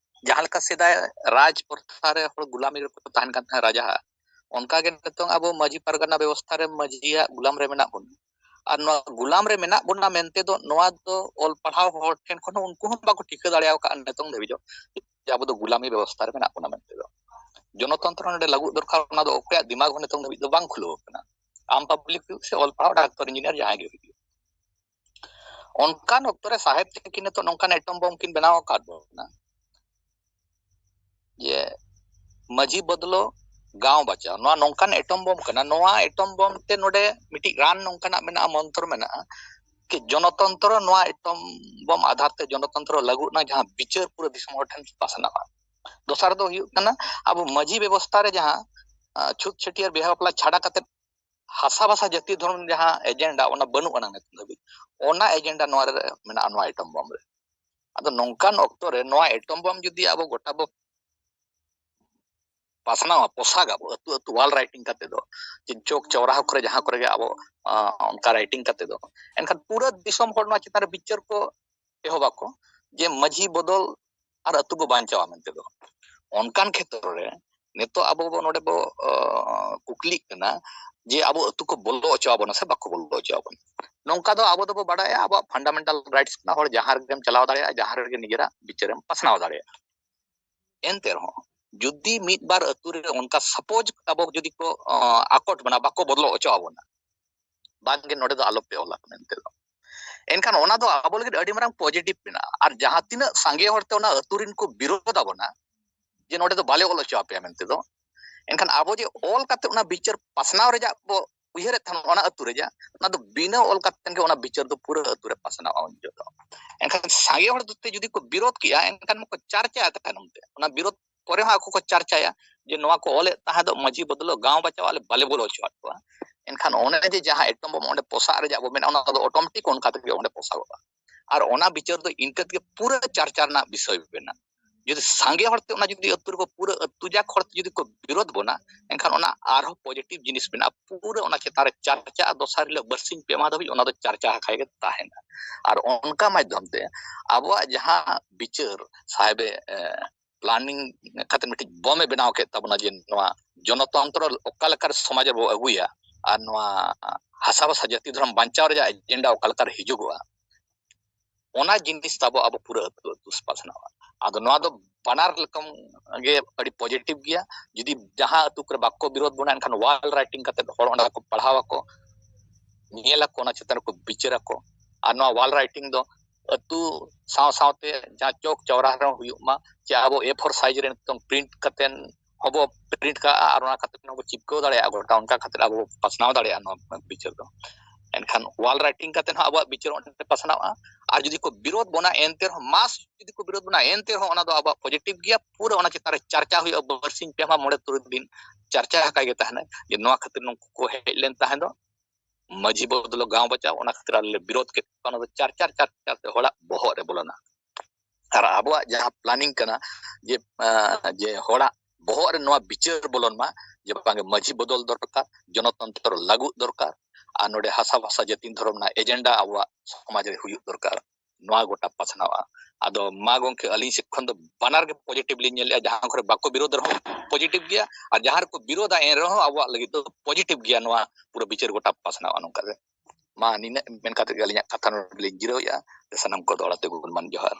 ᱡᱟᱦᱟᱸ ᱞᱮᱠᱟ ᱥᱮᱫᱟᱭ ᱨᱟᱡᱽ ᱯᱨᱚᱛᱷᱟ ᱨᱮ ᱦᱚᱲ ᱜᱩᱞᱟᱢᱤ ᱨᱮᱠᱚ ᱛᱟᱦᱮᱱ ᱠᱟᱱ ᱛᱟᱦᱮᱸᱫ ᱨᱟᱡᱟ ᱟᱜ, ᱚᱱᱠᱟ ᱜᱮ ᱱᱤᱛᱚᱝ ᱟᱵᱚ ᱢᱟᱹᱡᱷᱤ ᱯᱟᱨᱜᱟᱱᱟ ᱵᱮᱵᱚᱥᱛᱷᱟ ᱨᱮ ᱢᱟᱹᱡᱷᱤᱭᱟᱜ ᱜᱩᱞᱟᱢ ᱨᱮ ᱢᱮᱱᱟᱜ ᱵᱚᱱᱟ᱾ ᱟᱨ ᱱᱚᱣᱟ ᱜᱩᱞᱟᱢ ᱨᱮ ᱢᱮᱱᱟᱜ ᱵᱚᱱᱟ ᱢᱮᱱᱛᱮ ᱫᱚ ᱱᱚᱣᱟ ᱫᱚ ᱚᱞ ᱯᱟᱲᱦᱟᱣ ᱦᱚᱲ ᱴᱷᱮᱱ ᱠᱷᱚᱱ ᱦᱚᱸ ᱩᱱᱠᱩ ᱦᱚᱸ ᱵᱟᱠᱚ ᱴᱷᱤᱠᱟᱹ ᱫᱟᱲᱮ ᱟᱠᱟᱫᱼᱟ ᱱᱤᱛᱚᱝ ᱫᱷᱟᱹᱵᱤᱡ ᱦᱚᱸ ᱡᱮ ᱟᱵᱚ ᱫᱚ ᱜᱩᱞᱟᱢᱤ ᱵᱮᱵᱚᱥᱛᱷᱟ ᱨᱮ ᱢᱮᱱᱟᱜ ᱵᱚᱱᱟ ᱢᱮᱱᱛᱮ ᱫᱚ᱾ ᱡᱚᱱᱚᱛᱚᱱᱛᱨᱚ ᱱᱚᱰᱮ ᱞᱟᱹᱜᱩ ᱫᱚᱨᱠᱟᱨ, ᱚᱱᱟ ᱫᱚ ᱚᱠᱚᱭᱟᱜ ᱫᱤᱢᱟᱜᱽ ᱦᱚᱸ ᱱᱤᱛᱚᱝ ᱫᱷᱟᱹᱵᱤᱡ ᱫᱚ ᱵᱟᱝ ᱠᱷᱩᱞᱟᱹᱣ ᱟᱠᱟᱱᱟ᱾ ᱟᱢ ᱯᱟᱵᱽᱞᱤᱠ ᱦᱩᱭᱩᱜ ᱥᱮ ᱚᱞ ᱯᱟᱲᱦᱟᱣ ᱰᱟᱠᱛᱚᱨ ᱤᱧᱡᱤᱱᱤᱭᱟᱨ ᱡᱟᱦᱟᱸᱭ ᱜᱮ ᱦᱩᱭᱩᱜ, ᱚᱱᱠᱟᱱ ᱚᱠᱛᱚ ᱨᱮ ᱥᱟᱦᱮᱵ ᱛᱟᱹᱠᱤᱱ ᱱᱤᱛᱚᱜ ᱱᱚᱝᱠᱟᱱ ᱮᱴᱚᱢ ᱵᱚᱢ ᱠᱤᱱ ᱵᱮᱱᱟᱣ ᱟᱠᱟᱫ ᱵᱚᱱᱟ ᱡᱮ ᱢᱟᱹᱡᱷᱤ ᱵᱚᱫᱞᱚ ᱜᱟᱶ ᱵᱟᱪᱟᱣ, ᱱᱚᱣᱟ ᱱᱚᱝᱠᱟᱱ ᱮᱴᱚᱢ ᱵᱚᱢ ᱠᱟᱱᱟ᱾ ᱱᱚᱣᱟ ᱮᱴᱚᱢ ᱵᱚᱢ ᱛᱮ ᱱᱚᱰᱮ ᱢᱤᱫᱴᱤᱡ ᱨᱟᱱ ᱱᱚᱝᱠᱟᱱᱟᱜ ᱢᱮᱱᱟᱜᱼᱟ, ᱢᱚᱱᱛᱨᱚ ᱢᱮᱱᱟᱜᱼᱟ ᱠᱤ ᱡᱚᱱᱚᱛᱚᱱᱛᱨᱚ, ᱱᱚᱣᱟ ᱮᱴᱚᱢ ᱵᱚᱢ ᱟᱫᱷᱟᱨ ᱛᱮ ᱡᱚᱱᱚᱛᱚᱱᱛᱨᱚ ᱞᱟᱹᱜᱩᱜ ᱱᱟ, ᱡᱟᱦᱟᱸ ᱵᱤᱪᱟᱹᱨ ᱯᱩᱨᱟᱹ ᱫᱤᱥᱚᱢ ᱦᱚᱲ ᱴᱷᱮᱱ ᱯᱟᱥᱱᱟᱜᱼᱟ᱾ ᱫᱚᱥᱟᱨ ᱫᱚ ᱦᱩᱭᱩᱜ ᱠᱟᱱᱟ ᱟᱵᱚ ᱢᱟᱹᱡᱷᱤ ᱵᱮᱵᱚᱥᱛᱷᱟ ᱨᱮ ᱡᱟᱦᱟᱸ ᱟᱸ, ᱪᱷᱩᱛ ᱪᱷᱟᱹᱴᱭᱟᱹᱨ ᱵᱤᱦᱟ ᱵᱟᱯᱞᱟ ᱪᱷᱟᱰᱟ ᱠᱟᱛᱮ ᱦᱟᱥᱟ ᱵᱷᱟᱥᱟ ᱡᱟᱹᱛᱤ ᱫᱷᱚᱨᱚᱢ ᱡᱟᱦᱟᱸ ᱮᱡᱮᱱᱰᱟ, ᱚᱱᱟ ᱵᱟᱹᱱᱩᱜ ᱟᱱᱟᱝ ᱱᱤᱛ ᱫᱷᱟᱹᱵᱤᱡ᱾ ᱚᱱᱟ ᱮᱡᱮᱱᱰᱟ ᱱᱚᱣᱟ ᱨᱮ ᱢᱮᱱᱟᱜᱼᱟ, ᱱᱚᱣᱟ ᱮᱴᱚᱢ ᱵᱚᱢ ᱨᱮ᱾ ᱟᱫᱚ ᱱᱚᱝᱠᱟᱱ ᱚᱠᱛᱚ ᱨᱮ ᱱᱚᱣᱟ ᱮᱴᱚᱢ ᱵᱚᱢ ᱡᱩᱫᱤ ᱟᱵᱚ ᱜᱚᱴᱟ ᱵᱚ ᱯᱟᱥᱱᱟᱣᱟ, ᱯᱚᱥᱟᱜᱟᱵᱚ ᱟᱹᱛᱩ ᱟᱹᱛᱩ ᱚᱞ ᱨᱟᱭᱴᱤᱝ ᱠᱟᱛᱮ ᱫᱚ, ᱡᱮ ᱪᱚᱠ ᱪᱚᱣᱨᱟᱦᱟ ᱠᱚᱨᱮ ᱡᱟᱦᱟᱸ ᱠᱚᱨᱮ ᱜᱮ ᱟᱵᱚ ᱟᱸ, ᱚᱱᱠᱟ ᱨᱟᱭᱴᱤᱝ ᱠᱟᱛᱮ ᱫᱚ, ᱮᱱᱠᱷᱟᱱ ᱯᱩᱨᱟᱹ ᱫᱤᱥᱚᱢ ᱦᱚᱲ ᱱᱚᱣᱟ ᱪᱮᱛᱟᱱ ᱨᱮ ᱵᱤᱪᱟᱹᱨ ᱠᱚ ᱮᱦᱚᱵᱟᱠᱚ ᱡᱮ ᱢᱟᱹᱡᱷᱤ ᱵᱚᱫᱚᱞ ᱟᱨ ᱟᱹᱛᱩ ᱵᱚ ᱵᱟᱧᱪᱟᱣᱟ ᱢᱮᱱᱛᱮ ᱫᱚ᱾ ᱚᱱᱠᱟᱱ ᱠᱷᱮᱛᱨᱚ ᱨᱮ ᱱᱤᱛᱚᱜ ᱟᱵᱚ ᱵᱚ ᱱᱚᱰᱮ ᱵᱚ ᱟᱸ, ᱠᱩᱠᱞᱤᱜ ᱠᱟᱱᱟ ᱡᱮ ᱟᱵᱚ ᱟᱹᱛᱩ ᱠᱚ ᱵᱚᱞᱚ ᱦᱚᱪᱚ ᱟᱵᱚᱱᱟ ᱥᱮ ᱵᱟᱠᱚ ᱵᱚᱞᱚ ᱦᱚᱪᱚ ᱟᱵᱚᱱᱟ᱾ ᱱᱚᱝᱠᱟ ᱫᱚ ᱟᱵᱚ ᱫᱚᱵᱚ ᱵᱟᱰᱟᱭᱟ ᱟᱵᱚᱣᱟᱜ ᱯᱷᱟᱱᱰᱟᱢᱮᱱᱴᱟᱞ ᱨᱟᱭᱤᱴᱥ ᱠᱟᱱᱟ, ᱦᱚᱲ ᱡᱟᱦᱟᱸ ᱨᱮᱜᱮᱢ ᱪᱟᱞᱟᱣ ᱫᱟᱲᱮᱭᱟᱜᱼᱟ, ᱡᱟᱦᱟᱸ ᱨᱮᱜᱮ ᱱᱤᱡᱮᱨᱟᱜ ᱵᱤᱪᱟᱹᱨᱮᱢ ᱯᱟᱥᱱᱟᱣ ᱫᱟᱲᱮᱭᱟᱜᱼᱟ᱾ ᱮᱱᱛᱮ ᱨᱮᱦᱚᱸ ᱡᱩᱫᱤ ᱢᱤᱫ ᱵᱟᱨ ᱟᱹᱛᱩ ᱨᱮ ᱚᱱᱠᱟ ᱥᱟᱯᱳᱡᱽ ᱟᱵᱚ ᱡᱩᱫᱤ ᱠᱚ ᱟᱸ, ᱟᱠᱚᱴ ᱵᱚᱱᱟ, ᱵᱟᱠᱚ ᱵᱚᱫᱚᱞ ᱦᱚᱪᱚ ᱟᱵᱚᱱᱟ, ᱵᱟᱝᱜᱮ ᱱᱚᱰᱮ ᱫᱚ ᱟᱞᱚᱯᱮ ᱚᱞᱟ ᱢᱮᱱᱛᱮ ᱫᱚ, ᱮᱱᱠᱷᱟᱱ ᱚᱱᱟ ᱫᱚ ᱟᱵᱚ ᱞᱟᱹᱜᱤᱫ ᱟᱹᱰᱤ ᱢᱟᱨᱟᱝ ᱯᱚᱡᱤᱴᱤᱵᱷ ᱢᱮᱱᱟᱜᱼᱟ᱾ ᱟᱨ ᱡᱟᱦᱟᱸ ᱛᱤᱱᱟᱹᱜ ᱥᱟᱸᱜᱮ ᱦᱚᱲᱛᱮ ᱚᱱᱟ ᱟᱹᱛᱩ ᱨᱮᱱ ᱠᱚ ᱵᱤᱨᱳᱫ ᱟᱵᱚᱱᱟ ᱡᱮ ᱱᱚᱰᱮ ᱫᱚ ᱵᱟᱞᱮ ᱚᱞ ᱦᱚᱪᱚ ᱟᱯᱮᱭᱟ ᱢᱮᱱᱛᱮ ᱫᱚ, ᱮᱱᱠᱷᱟᱱ ᱟᱵᱚ ᱡᱮ ᱚᱞ ᱠᱟᱛᱮ ᱚᱱᱟ ᱵᱤᱪᱟᱹᱨ ᱯᱟᱥᱱᱟᱣ ᱨᱮᱭᱟᱜ ᱵᱚ ᱩᱭᱦᱟᱹᱨᱮᱫ ᱛᱟᱦᱮᱱ ᱚᱱᱟ ᱟᱹᱛᱩ ᱨᱮᱭᱟᱜ, ᱚᱱᱟ ᱫᱚ ᱵᱤᱱᱟᱹ ᱚᱞ ᱠᱟᱛᱮ ᱜᱮ ᱚᱱᱟ ᱵᱤᱪᱟᱹᱨ ᱫᱚ ᱯᱩᱨᱟᱹ ᱟᱹᱛᱩ ᱨᱮ ᱯᱟᱥᱱᱟᱣ ᱩᱱ ᱡᱚᱦᱚᱜ ᱫᱚ᱾ ᱮᱱᱠᱷᱟᱱ ᱥᱟᱸᱜᱮ ᱦᱚᱲ ᱛᱮ ᱡᱩᱫᱤ ᱠᱚ ᱵᱤᱨᱳᱫ ᱠᱮᱜᱼᱟ, ᱮᱱᱠᱷᱟᱱ ᱢᱟᱠᱚ ᱪᱟᱨᱪᱟᱭᱟ ᱛᱟᱭᱱᱚᱢ ᱛᱮ᱾ ᱚᱱᱟ ᱵᱤᱨᱳᱫ ᱯᱚᱨᱮ ᱦᱚᱸ ᱟᱠᱚ ᱠᱚ ᱪᱟᱨᱪᱟᱭᱟ ᱡᱮ ᱱᱚᱣᱟ ᱠᱚ ᱚᱞᱮᱫ ᱛᱟᱦᱮᱸ ᱫᱚ ᱢᱟᱹᱡᱷᱤ ᱵᱚᱫᱚᱞ ᱜᱟᱶ ᱵᱟᱪᱟᱣ ᱟᱞᱮ ᱵᱟᱞᱮ ᱵᱚᱞᱚ ᱦᱚᱪᱚᱣᱟᱜ ᱠᱚᱣᱟ᱾ ᱮᱱᱠᱷᱟᱱ ᱚᱱᱮ ᱡᱮ ᱡᱟᱦᱟᱸ ᱮᱴᱚᱢ ᱵᱚᱢ ᱚᱸᱰᱮ ᱯᱚᱥᱟᱜ ᱨᱮᱭᱟᱜ ᱵᱚ ᱢᱮᱱᱟ, ᱚᱱᱟ ᱫᱚ ᱚᱴᱳᱢᱮᱴᱤᱠ ᱚᱱᱠᱟ ᱛᱮᱜᱮ ᱚᱸᱰᱮ ᱯᱚᱥᱟᱜᱚᱜᱼᱟ᱾ ᱟᱨ ᱚᱱᱟ ᱵᱤᱪᱟᱹᱨ ᱫᱚ ᱤᱱᱠᱟᱹ ᱛᱮᱜᱮ ᱯᱩᱨᱟᱹ ᱪᱟᱨᱪᱟ ᱨᱮᱱᱟᱜ ᱵᱤᱥᱚᱭ ᱵᱮᱱᱟᱜᱼᱟ᱾ ᱡᱩᱫᱤ ᱥᱟᱸᱜᱮ ᱦᱚᱲᱛᱮ ᱚᱱᱟ ᱡᱩᱫᱤ ᱟᱹᱛᱩ ᱨᱮᱠᱚ ᱯᱩᱨᱟᱹ ᱟᱹᱛᱩ ᱡᱟᱠ ᱦᱚᱲᱛᱮ ᱡᱩᱫᱤ ᱠᱚ ᱵᱤᱨᱳᱫ ᱵᱚᱱᱟ, ᱮᱱᱠᱷᱟᱱ ᱚᱱᱟ ᱟᱨᱦᱚᱸ ᱯᱚᱡᱤᱴᱤᱵᱷ ᱡᱤᱱᱤᱥ ᱢᱮᱱᱟᱜᱼᱟ, ᱯᱩᱨᱟᱹ ᱚᱱᱟ ᱪᱮᱛᱟᱱ ᱨᱮ ᱪᱟᱨᱪᱟ, ᱟᱨ ᱫᱚᱥᱟᱨ ᱦᱤᱞᱳᱜ ᱵᱟᱨᱥᱤᱧ ᱯᱮ ᱢᱟᱦᱟ ᱫᱷᱟᱹᱵᱤᱡ ᱚᱱᱟ ᱫᱚ ᱪᱟᱨᱪᱟ ᱟᱠᱟᱭ ᱜᱮ ᱛᱟᱦᱮᱱᱟ᱾ ᱟᱨ ᱚᱱᱠᱟ ᱢᱟᱫᱽᱫᱷᱚᱢ ᱛᱮ ᱟᱵᱚᱣᱟᱜ ᱡᱟᱦᱟᱸ ᱵᱤᱪᱟᱹᱨ ᱥᱟᱦᱮᱵᱮ ᱯᱞᱟᱱᱤᱝ ᱠᱟᱛᱮ ᱢᱤᱫᱴᱤᱡ ᱵᱚᱢᱮ ᱵᱮᱱᱟᱣ ᱠᱮᱫ ᱛᱟᱵᱚᱱᱟ, ᱡᱮ ᱱᱚᱣᱟ ᱡᱚᱱᱚᱛᱚᱱᱛᱨᱚ ᱚᱠᱟ ᱞᱮᱠᱟᱨᱮ ᱥᱚᱢᱟᱡᱽ ᱨᱮᱵᱚ ᱟᱹᱜᱩᱭᱟ ᱟᱨ ᱱᱚᱣᱟ ᱦᱟᱥᱟ ᱵᱷᱟᱥᱟ ᱡᱟᱹᱛᱤ ᱫᱷᱚᱨᱚᱢ ᱵᱟᱧᱪᱟᱣ ᱨᱮᱭᱟᱜ ᱮᱡᱮᱱᱰᱟ ᱚᱠᱟ ᱞᱮᱠᱟᱨᱮ ᱦᱤᱡᱩᱜᱚᱜᱼᱟ, ᱚᱱᱟ ᱡᱤᱱᱤᱥ ᱛᱟᱵᱚ ᱟᱵᱚ ᱯᱩᱨᱟᱹ ᱟᱹᱛᱩ ᱟᱹᱛᱩ ᱯᱟᱥᱱᱟᱣᱟ᱾ ᱟᱫᱚ ᱱᱚᱣᱟ ᱫᱚ ᱵᱟᱱᱟᱨ ᱨᱚᱠᱚᱢ ᱜᱮ ᱟᱹᱰᱤ ᱯᱚᱡᱤᱴᱤᱵᱷ ᱜᱮᱭᱟ᱾ ᱡᱩᱫᱤ ᱡᱟᱦᱟᱸ ᱟᱹᱛᱩ ᱠᱚᱨᱮ ᱵᱟᱠᱚ ᱵᱤᱨᱳᱫ ᱵᱚᱱᱟ, ᱮᱱᱠᱷᱟᱱ ᱣᱟᱞ ᱨᱟᱭᱴᱤᱝ ᱠᱟᱛᱮ ᱦᱚᱲ ᱚᱸᱰᱮ ᱠᱚ ᱯᱟᱲᱦᱟᱣ ᱟᱠᱚ, ᱧᱮᱞ ᱟᱠᱚ, ᱚᱱᱟ ᱪᱮᱛᱟᱱ ᱨᱮᱠᱚ ᱵᱤᱪᱟᱹᱨ ᱟᱠᱚ᱾ ᱟᱨ ᱱᱚᱣᱟ ᱣᱟᱞ ᱨᱟᱭᱴᱤᱝ ᱫᱚ ᱟᱹᱛᱩ ᱥᱟᱶ ᱥᱟᱶᱛᱮ ᱡᱟᱦᱟᱸ ᱪᱚᱠ ᱪᱚᱣᱨᱟ ᱨᱮᱦᱚᱸ ᱦᱩᱭᱩᱜ ᱢᱟ, ᱪᱮ ᱟᱵᱚ ᱮ ᱯᱷᱳᱨ ᱥᱟᱭᱤᱡ ᱨᱮ ᱱᱤᱛᱚᱝ ᱯᱨᱤᱱᱴ ᱠᱟᱛᱮ ᱦᱚᱸᱵᱚ ᱯᱨᱤᱱᱴ ᱠᱟᱜᱼᱟ ᱟᱨ ᱚᱱᱟ ᱠᱟᱛᱮ ᱦᱚᱸᱵᱚ ᱪᱤᱯᱠᱟᱹᱣ ᱫᱟᱲᱮᱭᱟᱜᱼᱟ ᱜᱚᱴᱟ, ᱚᱱᱠᱟ ᱠᱟᱛᱮ ᱟᱵᱚ ᱵᱚ ᱯᱟᱥᱱᱟᱣ ᱫᱟᱲᱮᱭᱟᱜᱼᱟ ᱱᱚᱣᱟ ᱵᱤᱪᱟᱹᱨ ᱫᱚ᱾ ᱮᱱᱠᱷᱟᱱ ᱣᱟᱞ ᱨᱟᱭᱴᱤᱝ ᱠᱟᱛᱮ ᱦᱚᱸ ᱟᱵᱚᱣᱟᱜ ᱵᱤᱪᱟᱹᱨ ᱚᱸᱰᱮ ᱯᱟᱥᱱᱟᱣᱼᱟ᱾ ᱟᱨ ᱡᱩᱫᱤ ᱠᱚ ᱵᱤᱨᱳᱫ ᱵᱚᱱᱟ ᱮᱱᱛᱮ ᱨᱮᱦᱚᱸ, ᱢᱟᱥ ᱡᱩᱫᱤ ᱠᱚ ᱵᱤᱨᱳᱫ ᱵᱚᱱᱟ ᱮᱱᱛᱮ ᱨᱮᱦᱚᱸ, ᱚᱱᱟ ᱫᱚ ᱟᱵᱚᱣᱟᱜ ᱯᱚᱡᱤᱴᱤᱵᱷ ᱜᱮᱭᱟ, ᱯᱩᱨᱟᱹ ᱚᱱᱟ ᱪᱮᱛᱟᱱ ᱨᱮ ᱪᱟᱨᱪᱟ ᱦᱩᱭᱩᱜᱼᱟ, ᱵᱟᱨᱥᱤᱧ ᱯᱮ ᱢᱟᱦᱟ ᱢᱚᱬᱮ ᱛᱩᱨᱩᱭ ᱫᱤᱱ ᱪᱟᱨᱪᱟ ᱟᱠᱟᱭ ᱜᱮ ᱛᱟᱦᱮᱱᱟ ᱡᱮ ᱱᱚᱣᱟ ᱠᱷᱟᱹᱛᱤᱨ ᱱᱩᱠᱩ ᱠᱚ ᱦᱮᱡ ᱞᱮᱱ ᱛᱟᱦᱮᱸ ᱫᱚ, ᱢᱟᱹᱡᱷᱤ ᱵᱚᱫᱚᱞ ᱜᱟᱶ ᱵᱟᱪᱟᱣ, ᱚᱱᱟ ᱠᱷᱟᱹᱛᱤᱨ ᱟᱞᱮ ᱞᱮ ᱵᱤᱨᱳᱫ ᱠᱮᱫ ᱠᱚᱣᱟ, ᱚᱱᱟ ᱫᱚ ᱪᱟᱨᱪᱟ ᱪᱟᱨᱪᱟ ᱛᱮ ᱦᱚᱲᱟᱜ ᱵᱚᱦᱚᱜ ᱨᱮ ᱵᱚᱞᱚᱱᱟ᱾ ᱟᱨ ᱟᱵᱚᱣᱟᱜ ᱡᱟᱦᱟᱸ ᱯᱞᱟᱱᱤᱝ ᱠᱟᱱᱟ ᱡᱮ, ᱟᱸ, ᱡᱮ ᱦᱚᱲᱟᱜ ᱵᱚᱦᱚᱜ ᱨᱮ ᱱᱚᱣᱟ ᱵᱤᱪᱟᱹᱨ ᱵᱚᱞᱚᱱ ᱢᱟ, ᱡᱮ ᱵᱟᱝ ᱢᱟᱹᱡᱷᱤ ᱵᱚᱫᱚᱞ ᱫᱚᱨᱠᱟᱨ, ᱡᱚᱱᱚᱛᱚᱱᱛᱨᱚ ᱞᱟᱹᱜᱩᱜ ᱫᱚᱨᱠᱟᱨ, ᱟᱨ ᱱᱚᱰᱮ ᱦᱟᱥᱟ ᱵᱷᱟᱥᱟ ᱡᱟᱹᱛᱤ ᱫᱷᱚᱨᱚᱢ ᱨᱮᱱᱟᱜ ᱮᱡᱮᱱᱰᱟ ᱟᱵᱚᱣᱟᱜ ᱥᱚᱢᱟᱡᱽ ᱨᱮ ᱦᱩᱭᱩᱜ ᱫᱚᱨᱠᱟᱨ, ᱱᱚᱣᱟ ᱜᱚᱴᱟ ᱯᱟᱥᱱᱟᱣᱼᱟ᱾ ᱟᱫᱚ ᱢᱟ ᱜᱚᱝᱠᱮ, ᱟᱹᱞᱤᱧ ᱥᱮᱫ ᱠᱷᱚᱱ ᱫᱚ ᱵᱟᱱᱟᱨ ᱜᱮ ᱯᱚᱡᱤᱴᱤᱵᱷ ᱞᱤᱧ ᱧᱮᱞᱮᱫᱼᱟ᱾ ᱡᱟᱦᱟᱸ ᱠᱚᱨᱮ ᱵᱟᱠᱚ ᱵᱤᱨᱳᱫ ᱨᱮᱦᱚᱸ ᱯᱚᱡᱤᱴᱤᱵᱷ ᱜᱮᱭᱟ, ᱟᱨ ᱡᱟᱦᱟᱸ ᱨᱮᱠᱚ ᱵᱤᱨᱳᱫᱟ ᱮᱱ ᱨᱮᱦᱚᱸ ᱟᱵᱚᱣᱟᱜ ᱞᱟᱹᱜᱤᱫ ᱫᱚ ᱯᱚᱡᱤᱴᱤᱵᱷ ᱜᱮᱭᱟ ᱱᱚᱣᱟ ᱯᱩᱨᱟᱹ ᱵᱤᱪᱟᱹᱨ ᱜᱚᱴᱟ ᱯᱟᱥᱱᱟᱣᱼᱟ᱾ ᱱᱚᱝᱠᱟ ᱜᱮ ᱢᱟ ᱱᱤᱱᱟᱹᱜ ᱢᱮᱱ ᱠᱟᱛᱮ ᱜᱮ ᱟᱹᱞᱤᱧᱟᱜ ᱠᱟᱛᱷᱟ ᱱᱚᱰᱮ ᱞᱤᱧ ᱡᱤᱨᱟᱹᱣᱮᱫᱼᱟ᱾ ᱥᱟᱱᱟᱢ ᱠᱚ ᱫᱚᱦᱲᱟ ᱛᱮ ᱜᱩᱱᱢᱟᱱ ᱡᱚᱦᱟᱨ᱾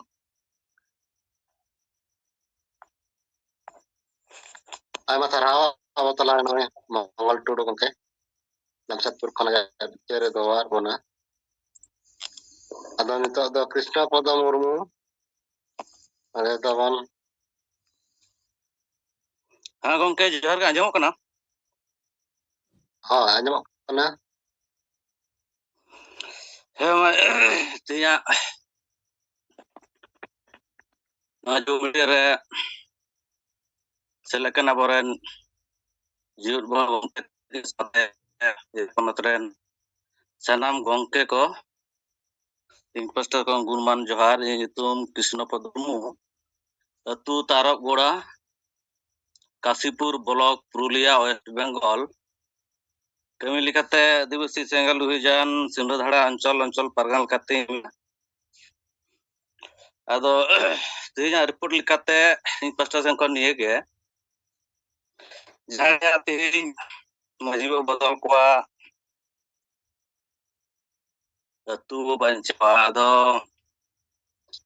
ᱟᱭᱢᱟ ᱥᱟᱨᱦᱟᱣ᱾ ᱟᱵᱚ ᱛᱟᱞᱟ ᱨᱮ ᱱᱚᱜᱼᱚᱭ ᱢᱚᱝᱜᱚᱞ ᱴᱩᱰᱩ ᱜᱚᱢᱠᱮ ᱡᱟᱢᱥᱮᱫᱽᱯᱩᱨ ᱠᱷᱚᱱ ᱜᱮ ᱵᱤᱪᱟᱹᱨ ᱮ ᱫᱚᱦᱚᱣᱟᱫ ᱵᱚᱱᱟ᱾ ᱟᱫᱚ ᱱᱤᱛᱚᱜ ᱫᱚ ᱠᱨᱤᱥᱱᱚ ᱯᱚᱫᱚ ᱢᱩᱨᱢᱩ ᱚᱸᱰᱮ ᱛᱟᱵᱚᱱ᱾ ᱦᱮᱸ ᱜᱚᱢᱠᱮ, ᱡᱚᱦᱟᱨ ᱜᱮ, ᱟᱸᱡᱚᱢᱚᱜ ᱠᱟᱱᱟ? ᱦᱳᱭ, ᱟᱸᱡᱚᱢᱚᱜ ᱠᱟᱱᱟ᱾ ᱦᱮᱸ, ᱢᱟ, ᱛᱮᱦᱮᱧᱟᱜ ᱱᱚᱣᱟ ᱡᱩᱢᱤᱫ ᱨᱮ ᱥᱮᱞᱮᱫ ᱠᱟᱱᱟ ᱟᱵᱚᱨᱮᱱ ᱡᱤᱭᱚᱫ ᱵᱚᱸᱜᱟ ᱜᱚᱢᱠᱮ ᱥᱟᱶᱛᱮ ᱯᱚᱱᱚᱛ ᱨᱮᱱ ᱥᱟᱱᱟᱢ ᱜᱚᱢᱠᱮ ᱠᱚ, ᱤᱧ ᱯᱟᱥᱴᱟ ᱠᱷᱚᱱ ᱜᱩᱱᱢᱟᱱ ᱡᱚᱦᱟᱨ᱾ ᱤᱧᱟᱹᱜ ᱧᱩᱛᱩᱢ ᱠᱨᱤᱥᱱᱚ ᱯᱚᱫ ᱢᱩᱨᱢᱩ᱾ ᱟᱹᱛᱩ ᱛᱟᱨᱚᱵᱜᱚᱲᱟ, ᱠᱟᱥᱤᱯᱩᱨ ᱵᱞᱚᱠ, ᱯᱩᱨᱩᱞᱤᱭᱟ, ᱳᱭᱮᱥᱴ ᱵᱮᱝᱜᱚᱞ᱾ ᱠᱟᱹᱢᱤ ᱞᱮᱠᱟᱛᱮ ᱟᱹᱫᱤᱵᱟᱹᱥᱤ ᱥᱮᱸᱜᱮᱞ ᱚᱵᱷᱤᱡᱟᱱ, ᱥᱤᱢᱞᱟᱹᱫᱷᱟᱲᱟ ᱚᱧᱪᱚᱞ, ᱚᱧᱪᱚᱞ ᱯᱟᱨᱜᱟᱱᱟ ᱞᱮᱠᱟᱛᱮ᱾ ᱟᱫᱚ ᱛᱮᱦᱮᱧᱟᱜ ᱨᱤᱯᱳᱨᱴ ᱞᱮᱠᱟᱛᱮ ᱤᱧ ᱯᱟᱥᱴᱟ ᱥᱮᱱ ᱠᱷᱚᱱ ᱱᱤᱭᱟᱹ ᱜᱮ, ᱡᱟᱦᱟᱸᱭ ᱛᱮᱦᱮᱧ ᱢᱟᱹᱡᱷᱤ ᱵᱚ ᱵᱚᱫᱚᱞ ᱠᱚᱣᱟ, ᱟᱹᱛᱩ ᱵᱚ ᱵᱟᱧᱪᱟᱣᱟ᱾ ᱟᱫᱚ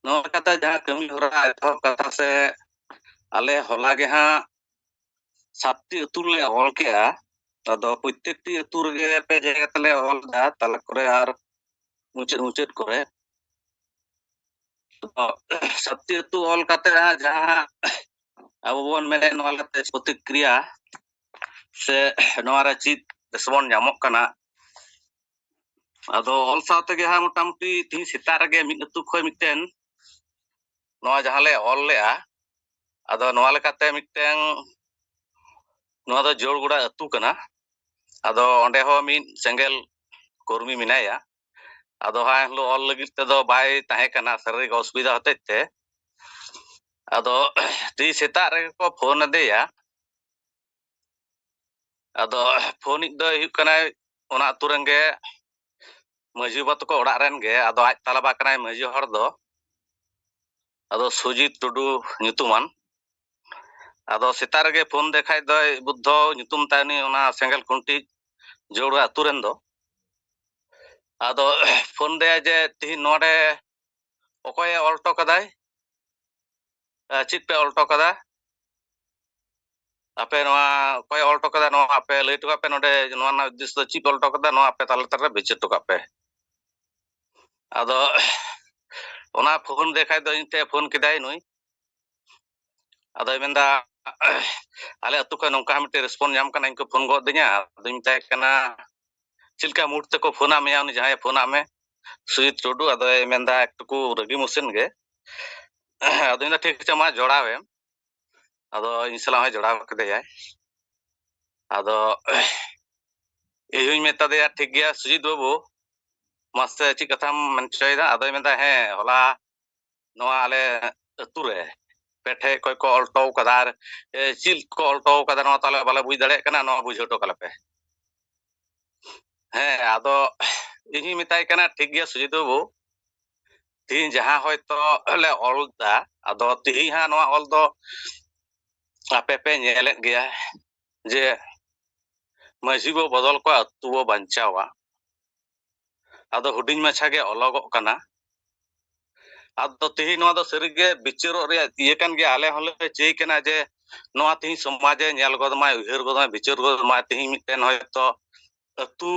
ᱱᱚᱣᱟ ᱠᱟᱛᱷᱟ ᱡᱟᱦᱟᱸ ᱠᱟᱹᱢᱤ ᱦᱚᱨᱟ ᱮᱛᱚᱦᱚᱵ ᱠᱟᱛᱷᱟ ᱥᱮ, ᱟᱞᱮ ᱦᱚᱞᱟ ᱜᱮ ᱦᱟᱸᱜ ᱥᱟᱛᱴᱤ ᱟᱹᱛᱩ ᱞᱮ ᱚᱞ ᱠᱮᱜᱼᱟ᱾ ᱟᱫᱚ ᱯᱨᱚᱛᱛᱮᱠᱴᱤ ᱟᱹᱛᱩ ᱨᱮᱜᱮ ᱯᱮ ᱡᱟᱭᱜᱟ ᱛᱮᱞᱮ ᱚᱞ ᱮᱫᱟ, ᱛᱟᱞᱟ ᱠᱚᱨᱮ ᱟᱨ ᱢᱩᱪᱟᱹᱫ ᱢᱩᱪᱟᱹᱫ ᱠᱚᱨᱮ᱾ ᱟᱫᱚ ᱥᱟᱛᱴᱤ ᱟᱹᱛᱩ ᱚᱞ ᱠᱟᱛᱮ ᱦᱟᱸᱜ ᱡᱟᱦᱟᱸ ᱟᱵᱚ ᱵᱚᱱ ᱢᱮᱱᱮᱫ, ᱱᱚᱣᱟ ᱞᱮᱠᱟᱛᱮ ᱯᱨᱚᱛᱤᱠᱨᱤᱭᱟ ᱥᱮ ᱱᱚᱣᱟ ᱨᱮ ᱪᱮᱫ ᱨᱮᱥᱯᱚᱱ ᱧᱟᱢᱚᱜ ᱠᱟᱱᱟ᱾ ᱟᱫᱚ ᱚᱞ ᱥᱟᱶ ᱛᱮᱜᱮ ᱦᱟᱸᱜ ᱢᱚᱴᱟᱢᱩᱴᱤ ᱛᱤᱦᱤᱧ ᱥᱮᱛᱟᱜ ᱨᱮᱜᱮ ᱢᱤᱫ ᱟᱹᱛᱩ ᱠᱷᱚᱱ ᱢᱤᱫᱴᱮᱱ ᱱᱚᱣᱟ ᱡᱟᱦᱟᱸ ᱞᱮ ᱚᱞ ᱞᱮᱜᱼᱟ, ᱟᱫᱚ ᱱᱚᱣᱟ ᱞᱮᱠᱟᱛᱮ ᱢᱤᱫᱴᱮᱱ, ᱱᱚᱣᱟ ᱫᱚ ᱡᱳᱲᱜᱚᱲᱟ ᱟᱹᱛᱩ ᱠᱟᱱᱟ᱾ ᱟᱫᱚ ᱚᱸᱰᱮ ᱦᱚᱸ ᱢᱤᱫ ᱥᱮᱸᱜᱮᱞ ᱠᱚᱨᱢᱤ ᱢᱮᱱᱟᱭᱟ᱾ ᱟᱫᱚ ᱦᱟᱸᱜ ᱮᱱᱦᱤᱞᱳᱜ ᱚᱞ ᱞᱟᱹᱜᱤᱫ ᱛᱮᱫᱚ ᱵᱟᱭ ᱛᱟᱦᱮᱸ ᱠᱟᱱᱟ, ᱥᱟᱨᱤᱨᱤᱠ ᱚᱥᱩᱵᱤᱫᱷᱟ ᱦᱚᱛᱮᱡ ᱛᱮ᱾ ᱟᱫᱚ ᱛᱤᱦᱤᱧ ᱥᱮᱛᱟᱜ ᱨᱮᱜᱮ ᱠᱚ ᱯᱷᱳᱱ ᱟᱫᱮᱭᱟ᱾ ᱟᱫᱚ ᱯᱷᱳᱱᱤᱡ ᱫᱚᱭ ᱦᱩᱭᱩᱜ ᱠᱟᱱᱟᱭ ᱚᱱᱟ ᱟᱹᱛᱩ ᱨᱮᱱ ᱜᱮ, ᱢᱟᱹᱡᱷᱤ ᱵᱟᱵᱟ ᱛᱟᱠᱚ ᱚᱲᱟᱜ ᱨᱮᱱ ᱜᱮ᱾ ᱟᱫᱚ ᱟᱡ ᱛᱟᱞᱟ ᱵᱟ ᱠᱟᱱᱟᱭ ᱢᱟᱹᱡᱷᱤ ᱦᱚᱲ ᱫᱚ᱾ ᱟᱫᱚ ᱥᱩᱡᱤᱛ ᱴᱩᱰᱩ ᱧᱩᱛᱩᱢᱟᱱ᱾ ᱟᱫᱚ ᱥᱮᱛᱟᱜ ᱨᱮᱜᱮ ᱯᱷᱳᱱ ᱫᱮ ᱠᱷᱟᱡ ᱫᱚᱭ, ᱵᱩᱫᱽᱫᱷᱚ ᱧᱩᱛᱩᱢ ᱛᱟᱭ ᱩᱱᱤ, ᱚᱱᱟ ᱥᱮᱸᱜᱮᱞ ᱠᱷᱩᱱᱴᱤ ᱡᱳᱲᱟ ᱟᱹᱛᱩ ᱨᱮᱱ ᱫᱚ᱾ ᱟᱫᱚ ᱯᱷᱳᱱ ᱫᱮᱭᱟ ᱡᱮ, "ᱛᱤᱦᱤᱧ ᱱᱚᱰᱮ ᱚᱠᱚᱭᱮ ᱚᱞ ᱦᱚᱴᱚ ᱠᱟᱫᱟᱭ? ᱮ, ᱪᱮᱫ ᱯᱮ ᱚᱞ ᱦᱚᱴᱚ ᱠᱟᱫᱟ? ᱟᱯᱮ ᱱᱚᱣᱟ ᱚᱠᱚᱭᱮ ᱚᱞ ᱦᱚᱴᱚ ᱠᱟᱫᱟ, ᱱᱚᱣᱟ ᱟᱯᱮ ᱞᱟᱹᱭ ᱦᱚᱴᱚ ᱠᱟᱜ ᱯᱮ, ᱱᱚᱰᱮ ᱱᱚᱣᱟ ᱨᱮᱱᱟᱜ ᱩᱫᱽᱫᱮᱥᱥᱚ ᱫᱚ ᱪᱮᱫ ᱯᱮ ᱚᱞ ᱦᱚᱴᱚ ᱠᱟᱫᱟ, ᱱᱚᱣᱟ ᱟᱯᱮ ᱛᱟᱞᱟ ᱛᱟᱞᱟ ᱨᱮ ᱵᱤᱪᱟᱹᱨ ᱦᱚᱴᱚ ᱠᱟᱜ ᱯᱮ᱾" ᱟᱫᱚ ᱚᱱᱟ ᱯᱷᱳᱱ ᱫᱮ ᱠᱷᱟᱡ ᱫᱚ ᱤᱧ ᱴᱷᱮᱡ ᱯᱷᱳᱱ ᱠᱮᱫᱟᱭ ᱱᱩᱭ᱾ ᱟᱫᱚᱭ ᱢᱮᱱᱫᱟ, "ᱟᱞᱮ ᱟᱹᱛᱩ ᱠᱷᱚᱱ ᱱᱚᱝᱠᱟ ᱢᱤᱫᱴᱮᱱ ᱨᱮᱥᱯᱚᱱ ᱧᱟᱢ ᱠᱟᱱᱟ, ᱤᱧ ᱠᱚ ᱯᱷᱳᱱ ᱜᱚᱫ ᱟᱹᱫᱤᱧᱟ᱾" ᱟᱫᱚᱧ ᱢᱮᱛᱟᱭ ᱠᱟᱱᱟ, "ᱪᱮᱫ ᱞᱮᱠᱟ ᱢᱩᱰ ᱛᱮᱠᱚ ᱯᱷᱳᱱᱟᱫ ᱢᱮᱭᱟ, ᱩᱱᱤ ᱡᱟᱦᱟᱸᱭᱮ ᱯᱷᱳᱱᱟᱫ ᱢᱮ, ᱥᱩᱡᱤᱛ ᱴᱩᱰᱩ?" ᱟᱫᱚᱭ ᱢᱮᱱᱫᱟ, ᱮᱠᱴᱩᱠᱩ ᱨᱟᱹᱜᱤ ᱢᱩᱥᱤᱱ ᱜᱮ᱾ ᱟᱫᱚᱧ ᱢᱮᱱᱫᱟ, "ᱴᱷᱤᱠ ᱟᱪᱷᱮ, ᱢᱟ ᱡᱚᱲᱟᱣᱮᱢ᱾" ᱟᱫᱚ ᱤᱧ ᱥᱟᱞᱟᱜ ᱦᱚᱸᱭ ᱡᱚᱲᱟᱣ ᱠᱮᱫᱮᱭᱟᱭ᱾ ᱟᱫᱚ ᱤᱧ ᱦᱚᱧ ᱢᱮᱛᱟ ᱫᱮᱭᱟ, "ᱴᱷᱤᱠ ᱜᱮᱭᱟ ᱥᱩᱡᱤᱛ ᱵᱟᱹᱵᱩ, ᱢᱟᱥᱮ ᱪᱮᱫ ᱠᱟᱛᱷᱟᱢ ᱢᱮᱱ ᱦᱚᱪᱚᱭᱮᱫᱟ?" ᱟᱫᱚᱭ ᱢᱮᱱᱫᱟ, "ᱦᱮᱸ, ᱦᱚᱞᱟ ᱱᱚᱣᱟ ᱟᱞᱮ ᱟᱹᱛᱩ ᱨᱮ ᱟᱯᱮ ᱴᱷᱮᱡ ᱚᱠᱚᱭ ᱠᱚ ᱚᱞ ᱦᱚᱴᱚ ᱠᱟᱫᱟ ᱟᱨ, ᱮ, ᱪᱮᱫ ᱠᱚ ᱚᱞ ᱦᱚᱴᱚ ᱠᱟᱫᱟ, ᱱᱚᱣᱟ ᱛᱟᱦᱞᱮ ᱵᱟᱞᱮ ᱵᱩᱡᱽ ᱫᱟᱲᱮᱭᱟᱜ ᱠᱟᱱᱟ, ᱱᱚᱣᱟ ᱵᱩᱡᱷᱟᱹᱣ ᱦᱚᱴᱚ ᱠᱟᱞᱮ ᱯᱮ᱾ ᱦᱮᱸ, ᱟᱫᱚ ᱤᱧᱤᱧ ᱢᱮᱛᱟᱭ ᱠᱟᱱᱟ, "ᱴᱷᱤᱠ ᱜᱮᱭᱟ ᱥᱩᱡᱤᱛ ᱵᱟᱹᱵᱩ, ᱛᱤᱦᱤᱧ ᱡᱟᱦᱟᱸ ᱦᱚᱭᱛᱚ ᱞᱮ ᱚᱞ ᱫᱟ, ᱟᱫᱚ ᱛᱤᱦᱤᱧ ᱦᱟᱸᱜ ᱱᱚᱣᱟ ᱚᱞ ᱫᱚ ᱟᱯᱮ ᱯᱮ ᱧᱮᱞᱮᱫ ᱜᱮᱭᱟ ᱡᱮ ᱢᱟᱹᱡᱷᱤ ᱵᱚ ᱵᱚᱫᱚᱞ ᱠᱚᱣᱟ, ᱟᱹᱛᱩ ᱵᱚ ᱵᱟᱧᱪᱟᱣᱟ᱾ ᱟᱫᱚ ᱦᱩᱰᱤᱧ ᱢᱟᱪᱷᱟ ᱜᱮ ᱚᱞᱚᱜᱚᱜ ᱠᱟᱱᱟ᱾ ᱟᱫᱚ ᱛᱤᱦᱤᱧ ᱱᱚᱣᱟ ᱫᱚ ᱥᱟᱹᱨᱤᱜᱮ ᱵᱤᱪᱟᱹᱨᱚᱜ ᱨᱮᱭᱟᱜ ᱤᱭᱟᱹ ᱠᱟᱱ ᱜᱮᱭᱟ᱾ ᱟᱞᱮ ᱦᱚᱸᱞᱮ ᱪᱟᱹᱭ ᱠᱟᱱᱟ ᱡᱮ ᱱᱚᱣᱟ ᱛᱤᱦᱤᱧ ᱥᱚᱢᱟᱡᱮ ᱧᱮᱞ ᱜᱚᱫ ᱢᱟᱭ, ᱩᱭᱦᱟᱹᱨ ᱜᱚᱫ ᱢᱟᱭ, ᱵᱤᱪᱟᱹᱨ ᱜᱚᱫ ᱢᱟᱭ᱾ ᱛᱤᱦᱤᱧ ᱢᱤᱫᱴᱮᱱ ᱦᱚᱭᱛᱚ ᱟᱹᱛᱩ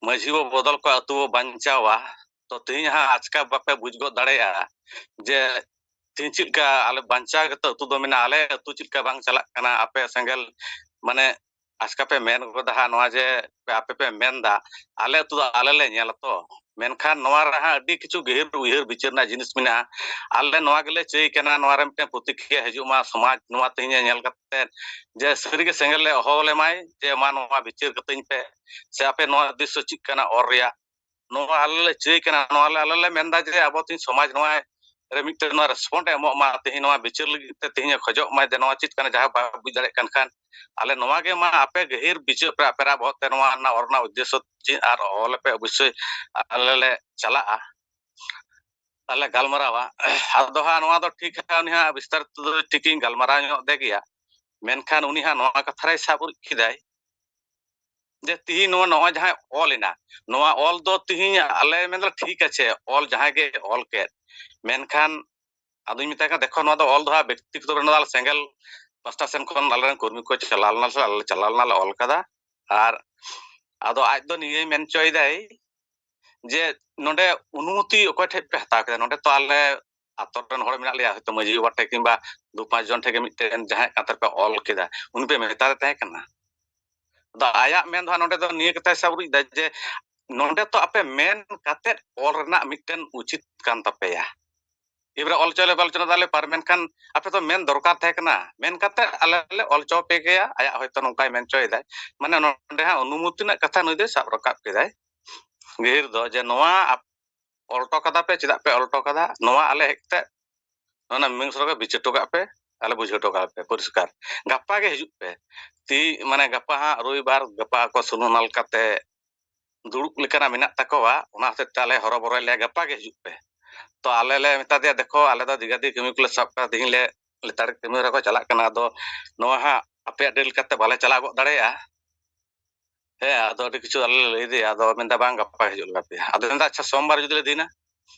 ᱢᱟᱹᱡᱷᱤ ᱵᱚ ᱵᱚᱫᱚᱞ ᱠᱚᱣᱟ, ᱟᱹᱛᱩ ᱵᱚ ᱵᱟᱧᱪᱟᱣᱟ᱾ ᱛᱚ ᱛᱤᱦᱤᱧ ᱦᱟᱸᱜ ᱟᱪᱠᱟ ᱵᱟᱯᱮ ᱵᱩᱡᱽ ᱜᱚᱫ ᱫᱟᱲᱮᱭᱟᱜᱼᱟ ᱡᱮ ᱛᱤᱦᱤᱧ ᱪᱮᱫ ᱞᱮᱠᱟ ᱟᱞᱮ ᱵᱟᱧᱪᱟᱣ ᱜᱮᱛᱚ ᱟᱹᱛᱩ ᱫᱚ ᱢᱮᱱᱟᱜᱼᱟ, ᱟᱞᱮ ᱟᱹᱛᱩ ᱪᱮᱫ ᱞᱮᱠᱟ ᱵᱟᱝ ᱪᱟᱞᱟᱜ ᱠᱟᱱᱟ, ᱟᱯᱮ ᱥᱮᱸᱜᱮᱞ ᱢᱟᱱᱮ ᱟᱪᱠᱟ ᱯᱮ ᱢᱮᱱ ᱜᱚᱫᱟ ᱦᱟᱸᱜ ᱱᱚᱣᱟ ᱡᱮ ᱯᱮ, ᱟᱯᱮ ᱯᱮ ᱢᱮᱱ ᱫᱟ, ᱟᱞᱮ ᱟᱹᱛᱩ ᱫᱚ ᱟᱞᱮ ᱞᱮ ᱧᱮᱞᱟ ᱛᱚ᱾ ᱢᱮᱱᱠᱷᱟᱱ ᱱᱚᱣᱟ ᱨᱮ ᱦᱟᱸᱜ ᱟᱹᱰᱤ ᱠᱤᱪᱷᱩ ᱜᱟᱹᱦᱤᱨ ᱩᱭᱦᱟᱹᱨ ᱵᱤᱪᱟᱹᱨ ᱨᱮᱱᱟᱜ ᱡᱤᱱᱤᱥ ᱢᱮᱱᱟᱜᱼᱟ᱾ ᱟᱞᱮ ᱱᱚᱣᱟ ᱜᱮᱞᱮ ᱪᱟᱹᱭ ᱠᱟᱱᱟ, ᱱᱚᱣᱟ ᱨᱮ ᱢᱤᱫᱴᱮᱱ ᱯᱨᱚᱛᱤᱠᱨᱤᱭᱟ ᱦᱤᱡᱩᱜ ᱢᱟ, ᱥᱚᱢᱟᱡᱽ ᱱᱚᱣᱟ ᱛᱮᱦᱮᱧ ᱧᱮᱞ ᱠᱟᱛᱮ ᱡᱮ ᱥᱟᱹᱨᱤᱜᱮ ᱥᱮᱸᱜᱮᱞ ᱞᱮ ᱦᱚᱦᱚ ᱞᱮᱢᱟᱭ ᱡᱮ ᱢᱟ ᱱᱚᱣᱟ ᱵᱤᱪᱟᱹᱨ ᱠᱟᱹᱛᱤᱧ ᱯᱮ, ᱥᱮ ᱟᱯᱮ ᱱᱚᱣᱟ ᱩᱫᱽᱫᱮᱥᱥᱚ ᱪᱮᱫ ᱠᱟᱱᱟ ᱚᱞ ᱨᱮᱭᱟᱜ, ᱱᱚᱣᱟ ᱟᱞᱮ ᱞᱮ ᱪᱟᱹᱭ ᱠᱟᱱᱟ᱾ ᱱᱚᱣᱟ ᱞᱮ, ᱟᱞᱮ ᱞᱮ ᱢᱮᱱᱫᱟ ᱡᱮ ᱟᱵᱚ ᱛᱮᱦᱮᱧ ᱥᱚᱢᱟᱡᱽ ᱱᱚᱣᱟ ᱨᱮ ᱢᱤᱫᱴᱮᱱ ᱱᱚᱣᱟ ᱨᱮᱥᱯᱚᱱᱰ ᱮ ᱮᱢᱚᱜ ᱢᱟ, ᱛᱮᱦᱮᱧ ᱱᱚᱣᱟ ᱵᱤᱪᱟᱹᱨ ᱞᱟᱹᱜᱤᱫ ᱛᱮ ᱛᱮᱦᱮᱧ ᱮ ᱠᱷᱚᱡᱚᱜ ᱢᱟ ᱡᱮ ᱱᱚᱣᱟ ᱪᱮᱫ ᱠᱟᱱᱟ, ᱡᱟᱦᱟᱸ ᱵᱟᱭ ᱵᱩᱡᱽ ᱫᱟᱲᱮᱭᱟᱜ ᱠᱟᱱ ᱠᱷᱟᱱ ᱟᱞᱮ ᱱᱚᱣᱟ ᱜᱮ ᱢᱟ ᱟᱯᱮ ᱜᱟᱹᱦᱤᱨ ᱵᱤᱪᱟᱹᱨ ᱯᱮ, ᱟᱯᱮᱨᱟᱜ ᱵᱚᱦᱚᱜ ᱛᱮ ᱱᱚᱣᱟ ᱨᱮᱱᱟᱜ ᱚᱞ ᱨᱮᱱᱟᱜ ᱩᱫᱽᱫᱮᱥᱥᱚ ᱪᱮᱫ ᱟᱨ ᱚᱞ ᱟᱯᱮ, ᱚᱵᱚᱥᱥᱳᱭ ᱟᱞᱮ ᱞᱮ ᱪᱟᱞᱟᱜᱼᱟ, ᱟᱞᱮ ᱜᱟᱞᱢᱟᱨᱟᱣᱟ᱾ ᱟᱫᱚ ᱦᱟᱸᱜ ᱱᱚᱣᱟ ᱫᱚ ᱴᱷᱤᱠ ᱦᱟᱸᱜ ᱩᱱᱤ ᱦᱟᱸᱜ ᱵᱤᱥᱛᱟᱨᱤᱛ ᱫᱚ ᱴᱷᱤᱠᱤᱧ ᱜᱟᱞᱢᱟᱨᱟᱣ ᱧᱚᱜ ᱫᱮ ᱜᱮᱭᱟ, ᱢᱮᱱᱠᱷᱟᱱ ᱩᱱᱤ ᱦᱟᱸᱜ ᱱᱚᱣᱟ ᱠᱟᱛᱷᱟ ᱨᱮᱭ ᱥᱟᱵ ᱩᱨᱤᱡ ᱠᱮᱫᱟᱭ ᱡᱮ ᱛᱤᱦᱤᱧ ᱱᱚᱣᱟ, ᱱᱚᱣᱟ ᱡᱟᱦᱟᱸ ᱚᱞ ᱮᱱᱟ, ᱱᱚᱣᱟ ᱚᱞ ᱫᱚ ᱛᱤᱦᱤᱧ ᱟᱞᱮ ᱢᱮᱱᱫᱟ ᱴᱷᱤᱠ ᱟᱪᱷᱮ, ᱚᱞ ᱡᱟᱦᱟᱸᱭ ᱜᱮ ᱚᱞ ᱠᱮᱫ, ᱢᱮᱱᱠᱷᱟᱱ ᱟᱫᱚᱧ ᱢᱮᱛᱟᱭ ᱠᱟᱱᱟ, ᱫᱮᱠᱷᱚ, ᱱᱚᱣᱟ ᱫᱚ ᱚᱞ ᱫᱚ ᱦᱟᱸᱜ ᱵᱮᱠᱛᱤᱜᱚᱛᱚ ᱵᱷᱟᱵᱮ ᱱᱚᱣᱟ ᱫᱚ ᱟᱞᱮ ᱥᱮᱸᱜᱮᱞ ᱯᱟᱥᱴᱟ ᱥᱮᱱ ᱠᱷᱚᱱ ᱟᱞᱮᱨᱮᱱ ᱠᱚᱨᱢᱤ ᱠᱚ ᱪᱟᱞᱟᱣ ᱞᱮᱱᱟ, ᱥᱮ ᱟᱞᱮ ᱞᱮ ᱪᱟᱞᱟᱣ ᱞᱮᱱᱟ, ᱞᱮ ᱚᱞ ᱠᱟᱫᱟ᱾ ᱟᱨ ᱟᱫᱚ ᱟᱡ ᱫᱚ ᱱᱤᱭᱟᱹᱭ ᱢᱮᱱ ᱦᱚᱪᱚᱭᱮᱫᱟᱭ ᱡᱮ ᱱᱚᱰᱮ ᱚᱱᱩᱢᱚᱛᱤ ᱚᱠᱚᱭ ᱴᱷᱮᱡ ᱯᱮ ᱦᱟᱛᱟᱣ ᱠᱮᱫᱟ? ᱱᱚᱰᱮ ᱛᱚ ᱟᱞᱮ ᱟᱛᱳ ᱨᱮᱱ ᱦᱚᱲ ᱢᱮᱱᱟᱜ ᱞᱮᱭᱟ, ᱦᱚᱭᱛᱳ ᱢᱟᱹᱡᱷᱤ ᱵᱟᱵᱟ ᱴᱷᱮᱡ ᱠᱤᱝᱵᱟ ᱫᱩ ᱯᱟᱸᱪ ᱡᱚᱱ ᱴᱷᱮᱡ ᱜᱮ ᱢᱤᱫᱴᱮᱱ ᱡᱟᱦᱟᱸᱭᱟᱜ ᱠᱟᱛᱷᱟ ᱯᱮ ᱚᱞ ᱠᱮᱫᱟ, ᱩᱱᱤ ᱯᱮ ᱢᱮᱛᱟ ᱫᱮ ᱛᱟᱦᱮᱸ ᱠᱟᱱᱟ? ᱟᱫᱚ ᱟᱭᱟᱜ ᱢᱮᱱ ᱫᱚ ᱦᱟᱸᱜ ᱱᱚᱰᱮ ᱫᱚ ᱱᱤᱭᱟᱹ ᱠᱟᱛᱷᱟᱭ ᱥᱟᱵ ᱩᱨᱤᱡ ᱫᱟ ᱡᱮ ᱱᱚᱰᱮ ᱛᱚ ᱟᱯᱮ ᱢᱮᱱ ᱠᱟᱛᱮᱫ ᱚᱞ ᱨᱮᱱᱟᱜ ᱢᱤᱫᱴᱮᱱ ᱩᱪᱤᱛ ᱠᱟᱱ ᱛᱟᱯᱮᱭᱟ᱾ ᱮᱵᱟᱨᱮ ᱚᱞ ᱦᱚᱪᱚ ᱞᱮ ᱵᱟᱞᱮ ᱦᱚᱪᱚ ᱞᱮᱫᱟ ᱞᱮ ᱯᱟᱨ, ᱢᱮᱱᱠᱷᱟᱱ ᱟᱯᱮ ᱫᱚ ᱢᱮᱱ ᱫᱚᱨᱠᱟᱨ ᱛᱟᱦᱮᱸ ᱠᱟᱱᱟ, ᱢᱮᱱ ᱠᱟᱛᱮᱫ ᱟᱞᱮ ᱞᱮ ᱚᱞ ᱦᱚᱪᱚ ᱯᱮ ᱜᱮᱭᱟ᱾ ᱟᱭᱟᱜ ᱦᱚᱭᱛᱳ ᱱᱚᱝᱠᱟᱭ ᱢᱮᱱ ᱦᱚᱪᱚᱭᱮᱫᱟᱭ, ᱢᱟᱱᱮ ᱱᱚᱰᱮ ᱦᱟᱸᱜ ᱚᱱᱩᱢᱚᱛᱤ ᱨᱮᱱᱟᱜ ᱠᱟᱛᱷᱟ ᱱᱩᱭ ᱫᱚᱭ ᱥᱟᱵ ᱨᱟᱠᱟᱵ ᱠᱮᱫᱟᱭ᱾ ᱜᱟᱹᱦᱤᱨ ᱫᱚ ᱡᱮ ᱱᱚᱣᱟ ᱟᱯ-, ᱚᱞ ᱦᱚᱴᱚ ᱠᱟᱫᱟ ᱯᱮ, ᱪᱮᱫᱟᱜ ᱯᱮ ᱚᱞ ᱦᱚᱴᱚ ᱠᱟᱫᱟ, ᱱᱚᱣᱟ ᱟᱞᱮ ᱦᱮᱡ ᱠᱟᱛᱮ ᱚᱱᱟ ᱢᱤᱢᱤᱝᱥ ᱨᱮᱜᱮ ᱵᱤᱪᱟᱹᱨ ᱦᱚᱴᱚ ᱠᱟᱜ ᱯᱮ, ᱟᱞᱮ ᱵᱩᱡᱷᱟᱹᱣ ᱦᱚᱴᱚ ᱠᱟᱜ ᱯᱮ ᱯᱚᱨᱤᱥᱠᱟᱨ᱾ ᱜᱟᱯᱟ ᱜᱮ ᱦᱤᱡᱩᱜ ᱯᱮ, ᱛᱤ ᱢᱟᱱᱮ ᱜᱟᱯᱟ ᱦᱟᱸᱜ ᱨᱚᱵᱤᱵᱟᱨ, ᱜᱟᱯᱟ ᱟᱠᱚ ᱥᱳᱞᱳ ᱟᱱᱟ ᱞᱮᱠᱟᱛᱮ ᱫᱩᱲᱩᱵ ᱞᱮᱠᱟᱱᱟᱜ ᱢᱮᱱᱟᱜ ᱛᱟᱠᱚᱣᱟ, ᱚᱱᱟ ᱦᱚᱛᱮᱡ ᱛᱮ ᱟᱞᱮ ᱦᱚᱨᱚᱵᱚᱨᱚᱭ ᱞᱮᱭᱟ, ᱜᱟᱯᱟ ᱜᱮ ᱦᱤᱡᱩᱜ ᱯᱮ᱾ ᱛᱚ ᱟᱞᱮ ᱞᱮ ᱢᱮᱛᱟ ᱫᱮᱭᱟ, ᱫᱮᱠᱷᱚ ᱟᱞᱮ ᱫᱚ ᱫᱤᱜᱟᱫᱤ ᱠᱟᱹᱢᱤ ᱠᱚᱞᱮ ᱥᱟᱵ ᱠᱟᱜᱼᱟ, ᱛᱮᱦᱮᱧ ᱞᱮ ᱞᱮᱛᱟᱲ ᱠᱟᱹᱢᱤ ᱦᱚᱨᱟ ᱠᱚ ᱪᱟᱞᱟᱜ ᱠᱟᱱᱟ, ᱟᱫᱚ ᱱᱚᱣᱟ ᱦᱟᱸᱜ ᱟᱯᱮᱭᱟᱜ ᱰᱮᱴ ᱞᱮᱠᱟᱛᱮ ᱵᱟᱞᱮ ᱪᱟᱞᱟᱣ ᱜᱚᱫ ᱫᱟᱲᱮᱭᱟᱜᱼᱟ᱾ ᱦᱮᱸ, ᱟᱫᱚ ᱟᱹᱰᱤ ᱠᱤᱪᱷᱩ ᱟᱞᱮ ᱞᱮ ᱞᱟᱹᱭ ᱫᱮᱭᱟ, ᱟᱫᱚ ᱢᱮᱱᱫᱟ ᱵᱟᱝ, ᱜᱟᱯᱟ ᱜᱮ ᱦᱤᱡᱩᱜ ᱞᱟᱜᱟᱣ ᱯᱮᱭᱟ᱾ ᱟᱫᱚ ᱢᱮᱱᱫᱟ ᱟᱪᱪᱷᱟ ᱥᱳᱢᱵᱟᱨ ᱡᱩᱫᱤ ᱞᱮ ᱫᱤᱱᱟ,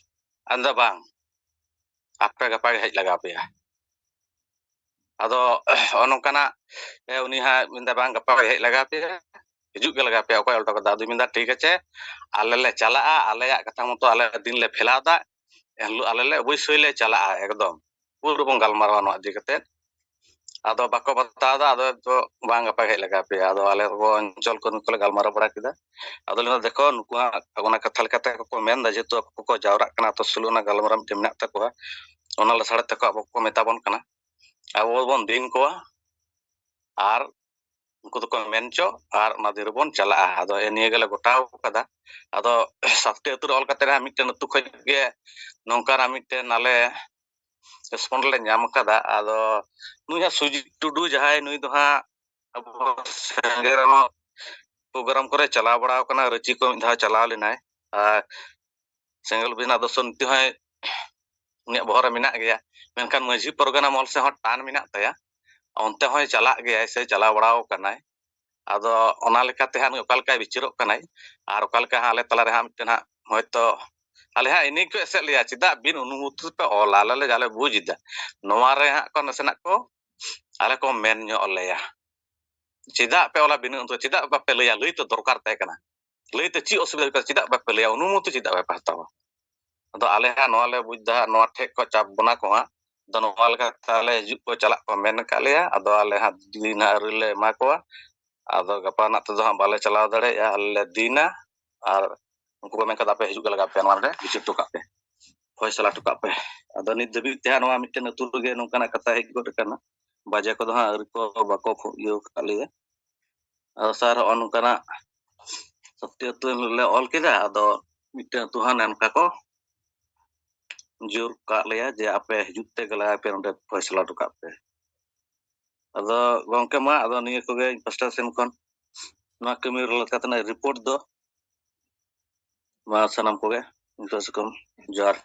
ᱟᱫᱚ ᱵᱟᱝ, ᱟᱯᱮ ᱜᱟᱯᱟ ᱜᱮ ᱦᱮᱡ ᱞᱟᱜᱟᱣ ᱯᱮᱭᱟ᱾ ᱟᱫᱚ ᱱᱚᱜᱼᱚ ᱱᱚᱝᱠᱟᱱᱟᱜ ᱮ, ᱩᱱᱤ ᱦᱟᱸᱜ ᱢᱮᱱᱫᱟ ᱵᱟᱝ, ᱜᱟᱯᱟ ᱜᱮ ᱦᱮᱡ ᱞᱟᱜᱟᱣ ᱯᱮᱭᱟ, ᱦᱤᱡᱩᱜ ᱜᱮ ᱞᱟᱜᱟᱣ ᱯᱮᱭᱟ᱾ ᱚᱠᱚᱭ ᱚᱞ ᱦᱚᱴᱚ ᱠᱟᱫᱟ? ᱟᱫᱚᱧ ᱢᱮᱱᱫᱟ ᱴᱷᱤᱠ ᱟᱪᱷᱮ, ᱟᱞᱮ ᱞᱮ ᱪᱟᱞᱟᱜᱼᱟ, ᱟᱞᱮᱭᱟᱜ ᱠᱟᱛᱷᱟ ᱢᱚᱛᱚ ᱟᱞᱮ ᱫᱤᱱ ᱞᱮ ᱯᱷᱮᱞᱟᱣ ᱫᱟ, ᱮᱱᱦᱤᱞᱳᱜ ᱟᱞᱮ ᱞᱮ ᱚᱵᱚᱥᱥᱳᱭ ᱞᱮ ᱪᱟᱞᱟᱜᱼᱟ, ᱮᱠᱫᱚᱢ ᱯᱩᱨᱟᱹ ᱵᱚᱱ ᱜᱟᱞᱢᱟᱨᱟᱣᱟ ᱱᱚᱣᱟ ᱤᱫᱤ ᱠᱟᱛᱮ᱾ ᱟᱫᱚ ᱵᱟᱠᱚ ᱵᱟᱛᱟᱣ ᱮᱫᱟ, ᱟᱫᱚ ᱫᱚ ᱵᱟᱝ, ᱜᱟᱯᱟ ᱜᱮ ᱦᱮᱡ ᱞᱟᱜᱟᱣ ᱯᱮᱭᱟ᱾ ᱟᱫᱚ ᱟᱞᱮ ᱠᱚ ᱚᱧᱪᱚᱞ ᱠᱚ ᱱᱩᱠᱩ ᱞᱮ ᱜᱟᱞᱢᱟᱨᱟᱣ ᱵᱟᱲᱟ ᱠᱮᱫᱟ᱾ ᱟᱫᱚ ᱞᱟᱹᱭ ᱫᱟ ᱫᱮᱠᱷᱚ ᱱᱩᱠᱩᱣᱟᱜ ᱚᱱᱟ ᱠᱟᱛᱷᱟ ᱞᱮᱠᱟᱛᱮ ᱟᱠᱚ ᱠᱚ ᱢᱮᱱ ᱮᱫᱟ, ᱡᱮᱦᱮᱛᱩ ᱟᱠᱚ ᱠᱚ ᱡᱟᱣᱨᱟᱜ ᱠᱟᱱᱟ, ᱟᱛᱳ ᱥᱳᱞᱳ ᱟᱱᱟ ᱜᱟᱞᱢᱟᱨᱟᱣ ᱢᱤᱫᱴᱮᱱ ᱢᱮᱱᱟᱜ ᱛᱟᱠᱚᱣᱟ, ᱚᱱᱟ ᱞᱟᱥᱟᱲ ᱛᱮᱠᱚ ᱟᱵᱚ ᱠᱚ ᱢᱮᱛᱟ ᱵᱚᱱ ᱠᱟᱱᱟ, ᱟᱵᱚ ᱵᱚᱱ ᱫᱤᱱ ᱠᱚᱣᱟ ᱟᱨ ᱩᱱᱠᱩ ᱫᱚᱠᱚ ᱢᱮᱱ ᱪᱚ ᱟᱨ ᱚᱱᱟ ᱫᱤᱱ ᱨᱮᱵᱚᱱ ᱪᱟᱞᱟᱜᱼᱟ᱾ ᱟᱫᱚ ᱮ ᱱᱤᱭᱟᱹ ᱜᱮᱞᱮ ᱜᱚᱴᱟᱣ ᱠᱟᱫᱟ᱾ ᱟᱫᱚ ᱥᱟᱛᱴᱤ ᱟᱹᱛᱩ ᱨᱮ ᱚᱞ ᱠᱟᱛᱮ ᱦᱟᱸᱜ ᱢᱤᱫᱴᱮᱱ ᱟᱹᱛᱩ ᱠᱷᱚᱡ ᱜᱮ ᱱᱚᱝᱠᱟᱱᱟᱜ ᱢᱤᱫᱴᱮᱱ ᱟᱞᱮ ᱨᱮᱥᱯᱚᱱᱰ ᱞᱮ ᱧᱟᱢ ᱠᱟᱫᱟ᱾ ᱟᱫᱚ ᱱᱩᱭ ᱦᱟᱸᱜ ᱥᱩᱡᱤᱛ ᱴᱩᱰᱩ ᱡᱟᱦᱟᱸᱭ, ᱱᱩᱭ ᱫᱚ ᱦᱟᱸᱜ ᱟᱵᱚ ᱥᱮᱸᱜᱮᱞ ᱨᱮᱦᱚᱸ ᱯᱨᱳᱜᱨᱟᱢ ᱠᱚᱨᱮ ᱪᱟᱞᱟᱣ ᱵᱟᱲᱟ ᱟᱠᱟᱱᱟ, ᱨᱟᱺᱪᱤ ᱠᱚ ᱢᱤᱫ ᱫᱷᱟᱣ ᱪᱟᱞᱟᱣ ᱞᱮᱱᱟᱭ᱾ ᱟᱨ ᱥᱮᱸᱜᱮᱞ ᱚᱵᱷᱤᱡᱟᱱ ᱟᱫᱚᱨᱥᱚ ᱱᱤᱛ ᱦᱚᱸᱭ ᱩᱱᱤᱭᱟᱜ ᱵᱚᱦᱚᱜ ᱨᱮ ᱢᱮᱱᱟᱜ ᱜᱮᱭᱟ, ᱢᱮᱱᱠᱷᱟᱱ ᱢᱟᱹᱡᱷᱤ ᱯᱟᱨᱜᱟᱱᱟ ᱢᱚᱦᱚᱞ ᱥᱮᱫ ᱦᱚᱸ ᱴᱟᱱ ᱢᱮᱱᱟᱜ ᱛᱟᱭᱟ, ᱚᱱᱛᱮ ᱦᱚᱸᱭ ᱪᱟᱞᱟᱜ ᱜᱮᱭᱟᱭ ᱥᱮ ᱪᱟᱞᱟᱣ ᱵᱟᱲᱟ ᱟᱠᱟᱱᱟᱭ᱾ ᱟᱫᱚ ᱚᱱᱟ ᱞᱮᱠᱟᱛᱮ ᱦᱟᱸᱜ ᱱᱩᱭ ᱚᱠᱟ ᱞᱮᱠᱟᱭ ᱵᱤᱪᱟᱹᱨᱚᱜ ᱠᱟᱱᱟᱭ ᱟᱨ ᱚᱠᱟ ᱞᱮᱠᱟ ᱦᱟᱸᱜ ᱟᱞᱮ ᱛᱟᱞᱟᱨᱮ ᱦᱟᱸᱜ ᱢᱤᱫᱴᱮᱱ ᱦᱟᱸᱜ ᱦᱚᱭᱛᱚ ᱟᱞᱮ ᱦᱟᱸᱜ ᱤᱱᱟᱹ ᱜᱮᱠᱚ ᱮᱥᱮᱫ ᱞᱮᱭᱟ, ᱪᱮᱫᱟᱜ ᱵᱤᱱ ᱚᱱᱩᱢᱚᱛᱤ ᱯᱮ ᱚᱞᱟ? ᱟᱞᱮ ᱞᱮ ᱡᱟᱞᱮ ᱵᱩᱡᱽ ᱮᱫᱟ, ᱱᱚᱣᱟ ᱨᱮ ᱦᱟᱸᱜ ᱠᱚ ᱱᱟᱥᱮᱱᱟᱜ ᱠᱚ ᱟᱞᱮ ᱠᱚ ᱢᱮᱱ ᱧᱚᱜ ᱞᱮᱭᱟ, ᱪᱮᱫᱟᱜ ᱯᱮ ᱚᱞᱟ ᱵᱤᱱᱟᱹ ᱚᱱᱩᱢᱚᱛᱤ? ᱪᱮᱫᱟᱜ ᱵᱟᱯᱮ ᱞᱟᱹᱭᱟ? ᱞᱟᱹᱭ ᱛᱚ ᱫᱚᱨᱠᱟᱨ ᱛᱟᱦᱮᱸ ᱠᱟᱱᱟ, ᱞᱟᱹᱭ ᱛᱮ ᱪᱮᱫ ᱚᱥᱩᱵᱤᱫᱷᱟ ᱦᱩᱭᱩᱜ ᱠᱟᱱᱟ? ᱪᱮᱫᱟᱜ ᱵᱟᱯᱮ ᱞᱟᱹᱭᱟ? ᱚᱱᱩᱢᱚᱛᱤ ᱪᱮᱫᱟᱜ ᱵᱟᱯᱮ ᱦᱟᱛᱟᱣᱟ? ᱟᱫᱚ ᱟᱞᱮ ᱦᱟᱸᱜ ᱱᱚᱣᱟ ᱞᱮ ᱵᱩᱡᱽ ᱮᱫᱟ ᱦᱟᱸᱜ, ᱱᱚᱣᱟ ᱴᱷᱮᱡ ᱠᱚ ᱪᱟᱯ ᱵᱚᱱᱟ ᱠᱚ ᱦᱟᱸᱜ᱾ ᱟᱫᱚ ᱱᱚᱣᱟ ᱞᱮᱠᱟᱛᱮ ᱟᱞᱮ ᱦᱤᱡᱩᱜ ᱠᱚ ᱪᱟᱞᱟᱜ ᱠᱚ ᱢᱮᱱ ᱟᱠᱟᱫ ᱞᱮᱭᱟ᱾ ᱟᱫᱚ ᱟᱞᱮ ᱦᱟᱸᱜ ᱫᱤᱱ ᱦᱟᱸᱜ ᱟᱹᱣᱨᱤ ᱞᱮ ᱮᱢᱟ ᱠᱚᱣᱟ᱾ ᱟᱫᱚ ᱜᱟᱯᱟ ᱱᱟᱜ ᱛᱮᱫᱚ ᱦᱟᱸᱜ ᱵᱟᱞᱮ ᱪᱟᱞᱟᱣ ᱫᱟᱲᱮᱭᱟᱜᱼᱟ, ᱟᱞᱮ ᱞᱮ ᱫᱤᱱᱟ᱾ ᱟᱨ ᱩᱱᱠᱩ ᱠᱚ ᱢᱮᱱ ᱠᱟᱫᱟ ᱟᱯᱮ ᱦᱤᱡᱩᱜ ᱜᱮ ᱞᱟᱜᱟᱣ ᱯᱮᱭᱟ, ᱱᱚᱣᱟ ᱱᱚᱰᱮ ᱵᱤᱪᱟᱹᱨ ᱦᱚᱴᱚ ᱠᱟᱜ ᱯᱮ, ᱯᱷᱚᱭᱥᱟᱞᱟ ᱦᱚᱴᱚ ᱠᱟᱜ ᱯᱮ᱾ ᱟᱫᱚ ᱱᱤᱛ ᱫᱷᱟᱹᱵᱤᱡ ᱛᱮ ᱦᱟᱸᱜ ᱱᱚᱣᱟ ᱢᱤᱫᱴᱮᱱ ᱟᱹᱛᱩ ᱨᱮᱜᱮ ᱱᱚᱝᱠᱟᱱᱟᱜ ᱠᱟᱛᱷᱟ ᱦᱮᱡ ᱜᱚᱫ ᱟᱠᱟᱱᱟ, ᱵᱟᱡᱮ ᱠᱚᱫᱚ ᱦᱟᱸᱜ ᱟᱹᱣᱨᱤ ᱠᱚ, ᱵᱟᱠᱚ ᱯᱷᱳ-, ᱤᱭᱟᱹ ᱟᱠᱟᱫ ᱞᱮᱭᱟ᱾ ᱟᱫᱚ ᱥᱟᱨ ᱦᱚᱸᱜᱼᱚ ᱱᱚᱝᱠᱟᱱᱟᱜ ᱥᱟᱛᱴᱤ ᱟᱹᱛᱩ ᱞᱮ ᱚᱞ ᱠᱮᱫᱟ, ᱟᱫᱚ ᱢᱤᱫᱴᱮᱱ ᱟᱹᱛᱩ ᱦᱟᱸᱜ ᱱᱚᱝᱠᱟ ᱠᱚ ᱡᱳᱨ ᱠᱟᱜ ᱞᱮᱭᱟ ᱡᱮ ᱟᱯᱮ ᱦᱤᱡᱩᱜ ᱛᱮ ᱜᱮᱞᱟ ᱟᱯᱮ ᱱᱚᱰᱮ ᱯᱷᱚᱭᱥᱟᱞᱟ ᱦᱚᱴᱚ ᱠᱟᱜ ᱯᱮ᱾ ᱟᱫᱚ ᱜᱚᱝᱠᱮ, ᱢᱟ ᱟᱫᱚ ᱱᱤᱭᱟᱹ ᱠᱚᱜᱮ ᱤᱧ ᱯᱟᱥᱴᱟ ᱥᱮᱱ ᱠᱷᱚᱱ ᱱᱚᱣᱟ ᱠᱟᱹᱢᱤ ᱨᱮ ᱞᱮᱠᱟ ᱛᱮᱱᱟᱜ ᱨᱤᱯᱳᱨᱴ ᱫᱚ᱾ ᱢᱟ ᱥᱟᱱᱟᱢ ᱠᱚᱜᱮ ᱤᱧ ᱯᱟᱥᱴᱟ ᱠᱷᱚᱱ ᱡᱚᱦᱟᱨ᱾